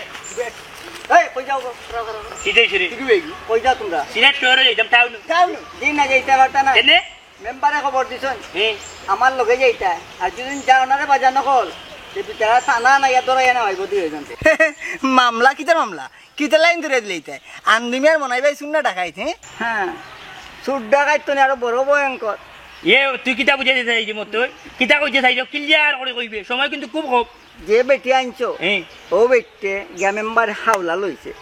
এই, কই যাও গো? খাড়াও, খাড়াও, খাড়াও। কি যাইছে রে? কি কই যাও তোমরা? সিলেট শহরে যাইতাম, টাউন। টাউন? দিন না যাইতে পারতা না। কেনে? মেম্বারে খবর দিছইন। হুম। আমার লগে যাইতা। আর যদি যাও না রে বাজার নকল, তে বিচারা থানা নাইয়া ধরাইয়া নেওয়াইব দুইজন। মামলা কিতার মামলা? কিতার লাইন ধরে দিলে ইতায়? আন্দুমিয়ার মনাই ভাই শুন না ডাকাইত, হ্যাঁ? হ্যাঁ। চুর ডাকাইত তো নি আরো বড় ভয়ঙ্কর। এ, তুই কিতা বুঝাই দিতে চাইছিস মতো? কিতা কইতে চাইছ? ক্লিয়ার করে কইবে। সময় কিন্তু খুব কম। যে বেটি আনছো, হুম। ও বেটিয়ে গিয়া মেম্বার হাওলা লইছে।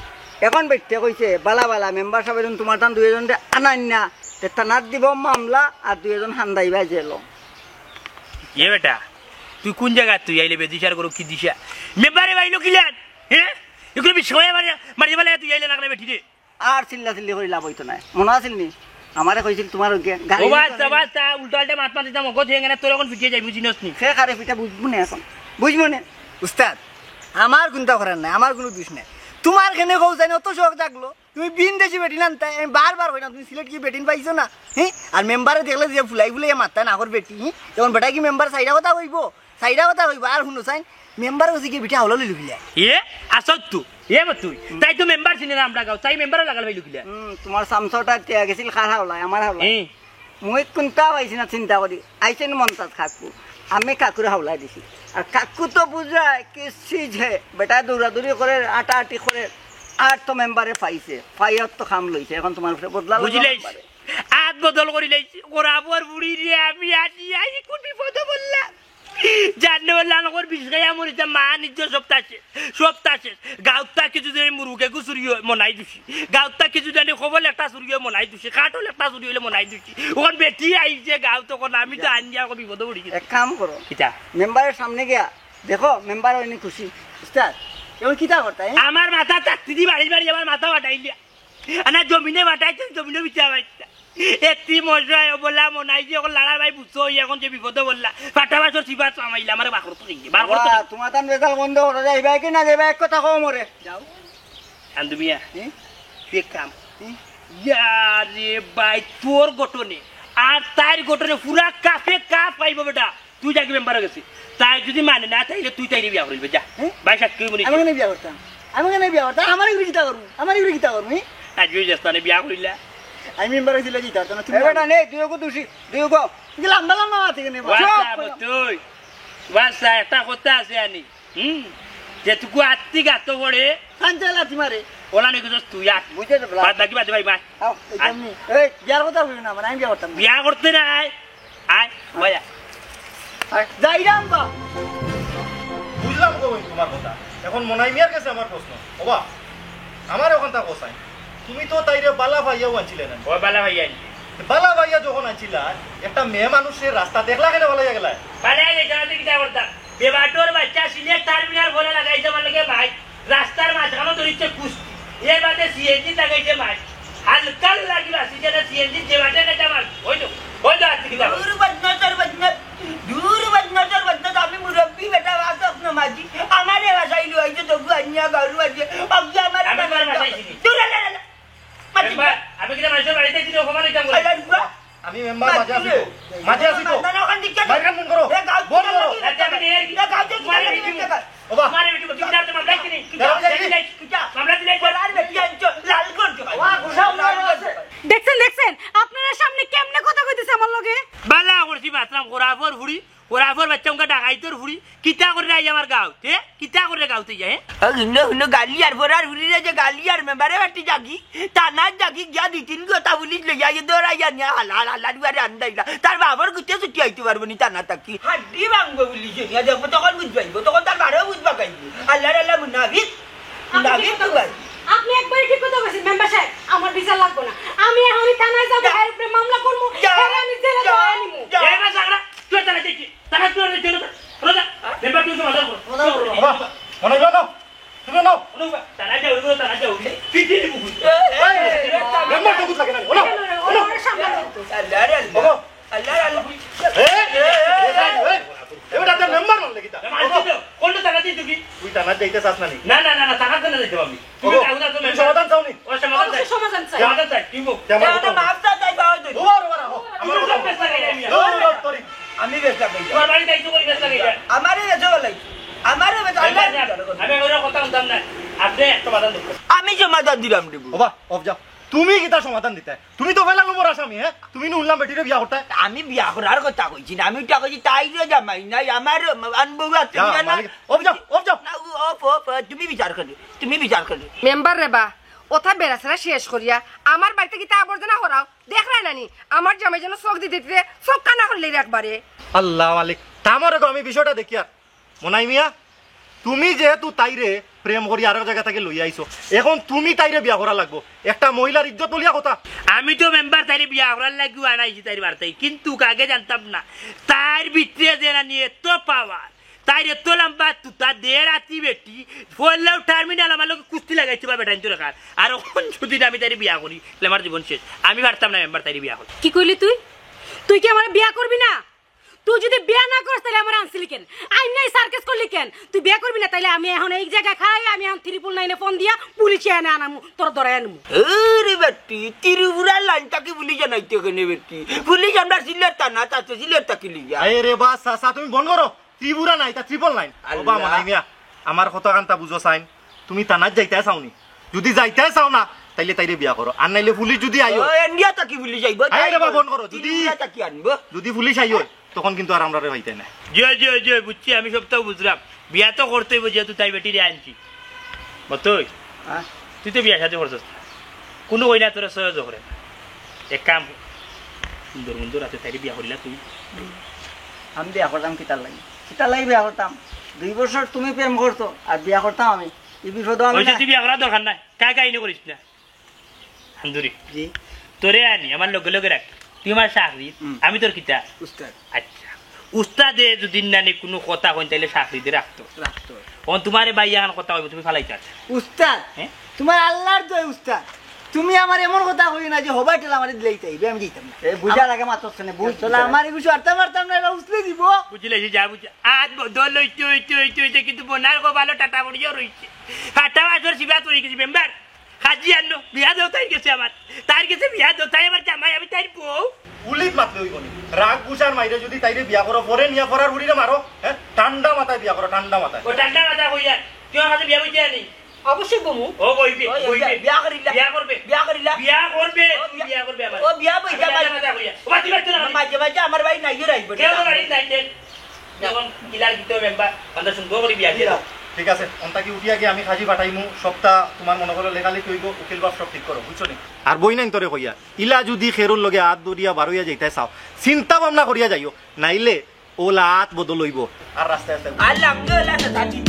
এখন বেটিয়ে কইছে, "বালা বালা, মেম্বার সাহেব এখন তোমার তান দুইজনরে আনাইন না, তে থানাত দিব মামলা আর দুইজন হান্দাইবা জেলো।" এ বেটা, তুই কোন জায়গা তুই আইলে বেদিশার গরু কি দিশা? মেম্বারে বাইলো কিলান? হ্যাঁ? এগুলো বিষয়ে মারি, মারি মারি তুই আইলে লাগলে বেটি রে। আর চিল্লা চিল্লি করি লাভ অইতো নায়। মনো আছিল নি? আমারে কইছিল তোমার ওকে গালি ও বাস, দিতো না। বাস, তা উল্টা উল্টা মাত মাতিতাম, মগজ হয়ে গেলে তোর এখন ফিটিয়ে যাই, বুঝিনস নি? সে কারে ফিটা বুঝবো না এখন। বুঝবো না। উস্তাদ, আমার কুনতা করার নাই, আমার কুনু দুষ নাই। তোমার কেনে কও জানি অত শখ জাগলো। তুমি বিন দেশি বেটিন আনতায়, আমি বারবার কই না, তুমি সিলেট কি বেটিন পাইছো না? হ্যাঁ? আর মেম্বারে দেখলে যে ফুলাই ফুলাই মাততায় না কর বেটি, হ্যাঁ? তখন বেটা কি মেম্বার চাইরা কথা কইবো? চাইরা কথা কইবো, আর হুনো চাইন, মেম্বার গেছে গিয়া বেটি হাওলা লইল কিলা। এ, আসত তো, এ বা তুই, তাই তো মেম্বার চিনে না আমরা গাঁও, তাই মেম্বারও লাগাল পাইল কিলা। হুম, তোমার সামসাটা তে গেছিল কার হাওলায়, আমার হাওলায়। হুম। মুই কুনতা পাইছি না চিন্তা করি, আইছেন মন্তাজ কাকু, আমি কাকুর হাওলায় দিছি। আর কাকু তো বুঝায় কি চিজ হে, বেটা দৌড়াদৌড়ি করে, আটাআটি করে, আর তো মেম্বারে পাইছে, পাইয়ার তো কাম লইছে, এখন তোমার উপরে বদলা লইবো বুঝিলাইছি। মেম্বারে। আত বদল করিলাইছি, ওরা আবার বুড়ি রে, আমি আজি আই কোন বিপদে বললাম। জানলে বললে আমার বিষ খাইয়া মরিতে মা নিজে সপ্তাহ শেষ, সপ্তাহ শেষ। গাঁওত থাকি যদি এই মুরুগে গু চুরি হয়, মনাই দুষি। গাঁওত থাকি যদি আনি খবল একটা চুরি হয়, মনাই দুষি। কাঠল একটা চুরি হইলে মনাই দুষি। ওখান বেটি আইছে গাঁও তখন আমি তো আনিয়া কো বিপদে পড়ি গেছি। এক কাম করো। কিতা? মেম্বারের সামনে গিয়া দেখো, মেম্বার হয়নি খুশি। উস্তাদ, এখন কিতা করতা, এ? আমার মাথা চাকতি দি বাড়ি বাড়ি আমার মাথা ফাটাইলিয়া। আনা জমিনে ফাটাইছে, জমিনে বিচার পাইতা। এতি মশাই বললা মনাই যে এখন লাড়ার ভাই বুঝছো, ওই এখন যে বিপদে বললা। ফাটা বাসর সিবাস আমাইলা, আমারে বাকর তো নিয়ে, বার করতে বাহ, তোমার তান বেতাল বন্ধ করো, যাইবা কি না যাইবা, এক কথা কও মরে। যাও। আন্দুমিয়া, হুম? তুই এক কাম। হুম? ইয়া রে ভাই, তোর গঠনে আর তাইর গঠনে পুরা কাফে কাফ পাইবো বেটা। তুই যাকে মেম্বার গেছি, তাই যদি মানে না, তাইলে তুই তাইরে বিয়া করিলবে, যা। হ্যাঁ? ভাই সাক্ষী মনে আমি কেন বিয়া করতাম? আমি কেন বিয়া করতাম? আমার এগুলো কিতা করবো? আমার এগুলো কিতা করবো, হুম? আজ ওই যে স্থানে বিয়া করিলা। আমি মেম্বার হইছিলে জিতা পারতাম না, তুমি এ বেটা নেই, তুই ওকে দোষী, তুই ওকে। তুই লম্বা লম্বা মাথা কেন? ওয়াসা, তুই। ওয়াসা, একটা কথা আছে আনি। হুম? যেটুকু আত্মিক আত্ম পড়ে। কাঞ্চা লাথি মারে। ওলা নিয়ে কিছু তুই আর। বুঝে তো বলা। বাদ বাকি বাদে ভাই, ভাই। আও, এই আয়। কেমনি? এই, বিয়ার কথা বলি না, মানে আমি বিয়া করতাম না। বিয়া করতে নাই। আয়, ভাইয়া। আয়, যাইরাম বা। বুঝলাম গো ভাই তোমার কথা। এখন মনাই মিয়ার কাছে আমার প্রশ্ন। ওবা, আমার এখন তা কোথায়? তুমি তো তাইরে বালা ভাইয়াও আনছিলে না। ও বালা ভাইয়া আনছি। বালা ভাইয়া যখন আনছিলা, একটা মেয়ে মানুষের রাস্তা দেখলা কেন বালা গেলা? বালা গেছে, আমি কিতা করতাম? বেবাটোর বাচ্চা সিলেট টার্মিনাল ফোনে লাগাইছে আমার লগে ভাই। রাস্তার মাঝখানো ধরিছে কুস্তি। এর বাদে সিএনজি লাগাইছে মাছ। হালকার লাগি বাসি যেন সিএনজি যে বাটে নেতা মাছ। ওই তো, ওই তো আজকে যাবো। দূর বদনা, তোর বদনা, দূর বদনা, তোর বদনা, তো আমি মুরব্বি বেটা, বাসক নমাজি। আমারে বাসাই লুয়াইছে, তবু আনিয়া গাউর বাজে। অবধি আমার আমি তোমার বাসায় ছিলি। দূর, আলে, আলে। মাটি মেম্বার, আমি কিনা মানুষের বাড়িতে ছিল, অপমান এটা করে। আলে, আলে। আমি মেম্বার মাঝে আছি তো। মাঝে আছি তো। না, না, ওখান দিকে মাইক বন্ধ করো। এ, গাউর বন্ধ করো। এ, গাউর এ, গাউর তোমার এই ভিডিও। ওবা। তোমার এই ভিডিও, তুমি জানতে মামলা কিনি? কিতা? মামলা দিলে কিতা? মামলা দিলে কিতা? বলার বেটি আনছো, লাল করছো। ওয়া, ঘুষা উড়ানো আছে। দেখছেন, দেখছেন? আপনারা সামনে কেমনে কথা কইতেছে আমার লগে? বালা করছি, বাতরাম করাফর ফুড়ি, করাফর বাচ্চা উনকা ডাকাইতর ফুড়ি। কিতা করে আই আমার গাঁও? হে? কিতা করে গাঁওতে যায়, হে? ও, হুনো, হুনো, গালি আর ফরার ফুড়িরে যে গালি আর মেম্বারে বাটি যাগি। থানাত যাগি গিয়া দুই তিন কথা পুলিশ লইয়া গিয়া দৌড়াইয়া নিয়া হালা, হালা, হালা, দুয়ারে আন্দাইলা। তার বাবার গুতে ছুটি আইতে পারবো নি থানা থাকি। হাড্ডি ভাঙবো পুলিশে নিয়া দেখবো, তখন বুঝবাইবো, তখন তার বারেও বুঝবা খাইবো। আল্লাহর আল্লাহ মুনাফিক, আপনি মুনাফিক ঠিক কথা তো ভাই। বলছেন। আপনি একবারে ঠিক কথা বলছেন, মেম্বার সাহেব। আমার বিচার লাগবো না। আমি এখনই থানায় যাবো, যা। এর উপরে মামলা করবো, যা। এর আমি জেলে যা। যাওয়া নিবো। যা। এই বাস আমরা, তুই থানায় যাই কি? থানায় তুই আর যাই না। রোজা, মেম্বার তুই সমাধান করো। বাবা, মনে হইলো না? তুমি নাও। তারা যাও, তারা যাও। পিটি দিব। এই, মেম্বার তো বুঝ লাগে না। ওলো, ওলো। ওলো। ওলো। এ, এ, এ, এ, এ, এ, এ, আমার যাইতে চাস না নি? না, না, না, না, থানাত কেনে যাইতাম আমি? তুমি ওগো, যাও না, তুমি তুমি সমাধান চাও নি? ও সমাধান চাই। অবশ্যই সমাধান চাই। সমাধান চাই, তুমি বল। তে আমার কথা মাফ চাই, তাই বাবা তুই। ওবা, ওবা, ওবা। আমার ওবা, কথা ওবা। বেশ লাগে না, আমি। দৌড়, দৌড়, দৌড়। আমি বেশ লাগে। তোমার বাড়ি যাইতে করি বেশ লাগে এটা। আমারে বেশ লাগে। আমারে বেশ আমি আল্লাহ আমি ওরা কথা শুনতাম না। আপনি একটা সমাধান দেবেন। আমি সমাধান দিলাম রে বউ। ওবা, অফ যাও। তুমি কিতা সমাধান দিতায়? তুমি তো পয়লা নম্বর আসামি, হ্যাঁ? তুমি নু হুনলাম বেটিরে বিয়া করতায়। আমি বিয়া করার কথা কইছি না, আমি ওটা কইছি তাইরে জামাই নাই, আমার আনবো আছে যাও, না। মালিক, অফ যাও, অফ যাও। না, অফ, অফ, তুমি বিচার করো, তুমি বিচার করো। মেম্বার রে বা, ওটা বেড়াছেড়া শেষ করিয়া আমার বাড়িতে কিতা আবর্জনা হরাও? দেখরায় না নি, আমার জামাই যেন চোখ দিতে দিতে চোখ কানা করলে রে একবারে। আল্লাহ মালিক, থামো রে গো, আমি বিষয়টা দেখি আর। মনাই মিয়া, তুমি যেহেতু তাইরে প্রেম করি আরো জায়গা থাকি লইয়া আইছো, এখন তুমি তাইরে বিয়া করা লাগবো। একটা মহিলার ইজ্জত বলিয়া কথা। আমি তো মেম্বার তাইরে বিয়া করার লাগি আনাইছি তাইর বাড়িতে, কিন্তু আগে জানতাম না তাইর ভিতরে যে নানি এত পাওয়ার, তাইর এত লম্বা তুতা, দেড় আতি বেটি, পড়লেও টার্মিনাল আমার লগে কুস্তি লাগাইছে বা বেটাইন তো রেখার। আর এখন যদি না আমি তাইরে বিয়া করি, তাহলে আমার জীবন শেষ। আমি পারতাম না মেম্বার তাইরে বিয়া করি। কি কইলি তুই? তুই কি আমার বিয়া করবি না? তুই যদি বিয়া না করস, তাহলে আমার আনছিলি কেন? আইন নাই সার্কাস করলি কেন? তুই বিয়া করবি না, তাইলে আমি এখন এই জায়গা খাই, আমি এখন ট্রিপল নাইনে ফোন দিয়া পুলিশে এনে আনামু, তোর ধরে আনমু। আরে বেটি, ত্রিপুরা লাইন থাকি পুলিশ আনাইতে কেনে বেটি? পুলিশ আমরা সিলেট থানা, তাতে সিলেট থাকি লিয়া। আরে রে বা, চাচা, তুমি বন্ধ করো। ত্রিপুরা নাই, তা ট্রিপল নাইন। আল্লাহ। ওবা, মানাই মিয়া, আমার কথা কান্তা বুঝো চাইন। তুমি থানাত যাইতায় চাও নি? যদি যাইতায় চাও না, তাইলে তাইরে বিয়া করো। আর নাইলে পুলিশ যদি আইও। ও, ইন্ডিয়া থাকি পুলিশ আইবো, আরে রে বা, বন্ধ করো। যদি, ত্রিপুরা থাকি আনবো। যদি পুলিশ আইও, তখন কিন্তু আর আমরারে পাইতায় না। জি, জি, জি, বুঝছি, আমি সবটাও বুঝলাম। বিয়া তো করতে অইবো, যেহেতু তাই বেটিরে আনছি। মতই? হ্যাঁ? তুই তো বিয়া শাদী করছস না। কোনো কইনা তোরে সহ্য করে না। এক কাম কর, সুন্দর মন্দর আছে, তাইরে বিয়া করিলা তুই। আমি বিয়া করতাম কিতার লাগি? কিতার লাগি বিয়া করতাম? দুই বছর তুমি প্রেম করছো, আর বিয়া করতাম আমি। এই বিপদ আমি ওই যে না। তুই বিয়া করার দরকার নাই, কাই কাই করিস না। হান্দুরি। জি। তোরে আনি, আমার লগে লগে রাখ। তুই আমার চাকরি, হুম। আমি তোর কিতা? উস্তাদ। আচ্ছা। উস্তাদে যদি নানি কোনো কথা কইন, তাইলে চাকরি দে রাখতো। রাখতো। অখন তোমারে ভাই এখন কথা কইবো, তুমি ফালাই চাচ্ছ। উস্তাদ, হ্যাঁ? তোমার আল্লাহর দোহাই উস্তাদ। তুমি আমার এমন কথা কইও না যে হবাই টেলা আমারে দিলেই তাই, আমি দিতাম না। এ, বুঝার আগে মাতছ না, বুঝ, চলো, বুঝার আগে। আমার এগুলো আর্তা মারতাম না, এবার উসলে দিব। বুঝলে, এই যে যা বুঝ-, আজ বদল হইতে, হইতে, হইতে, হইতে, কিন্তু বোনার কপালো টাটা পড়িয়া রইছে। ফাটা বাসর সিবাত রই গেছে, মেম্বার। হাজি আনো, বিয়া দেও তাইর গেছে আমার। তাইর গেছে বিয়া দেও, তাই আমার জামাই, আমি তাইর বউ। উলিত মাতলে অইবো নি। রাগ গুছার মাইরে যদি তাইরে বিয়া করো, পরে নিয়া পরার হুড়িরে মারো, হ্যাঁ? ঠান্ডা মাথায় বিয়া করো, ঠান্ডা মাথায়। ও ঠান্ডা মাথা কইয়া, তুই আমার কাছে বিয়া বইতে আনি। অবশ্যই বমু। ও বইবে, ও, বইবে। বিয়া করিলা। বিয়া করবে। বিয়া করিলা। বিয়া করবে, ও, তুই বিয়া, বিয়া করবে আমার। ও, বিয়া বইতে আমি আমার ঠান্ডা মাথা কইয়া। ও, বাতি বাতি না, মাঝে মাঝে আমার ভাই নাইও রাখবো। কেউ বাড়ি নাই, দেখ। এখন কিলার ভিতরে মেম্বার, আমরা সুন্দর করে বিয়া দিয়ে দাও। ঠিক আছে, অন্তা কি উঠিয়া গিয়া আমি খাজি পাঠাইমু, সবটা তোমার মনে করো লেখালেখি হইব, উকিল বাপ সব ঠিক করো, বুঝছো নি? আর বই নাই তোরে কইয়া, ইলা যদি খেরুর লগে হাত ধরিয়া বারইয়া যাইতে চাও, চিন্তা ভাবনা করিয়া যাইও, নাইলে ওলা হাত বদল হইব। আর রাস্তায় রাস্তায় আর লাগবে ওলা তো দাদি।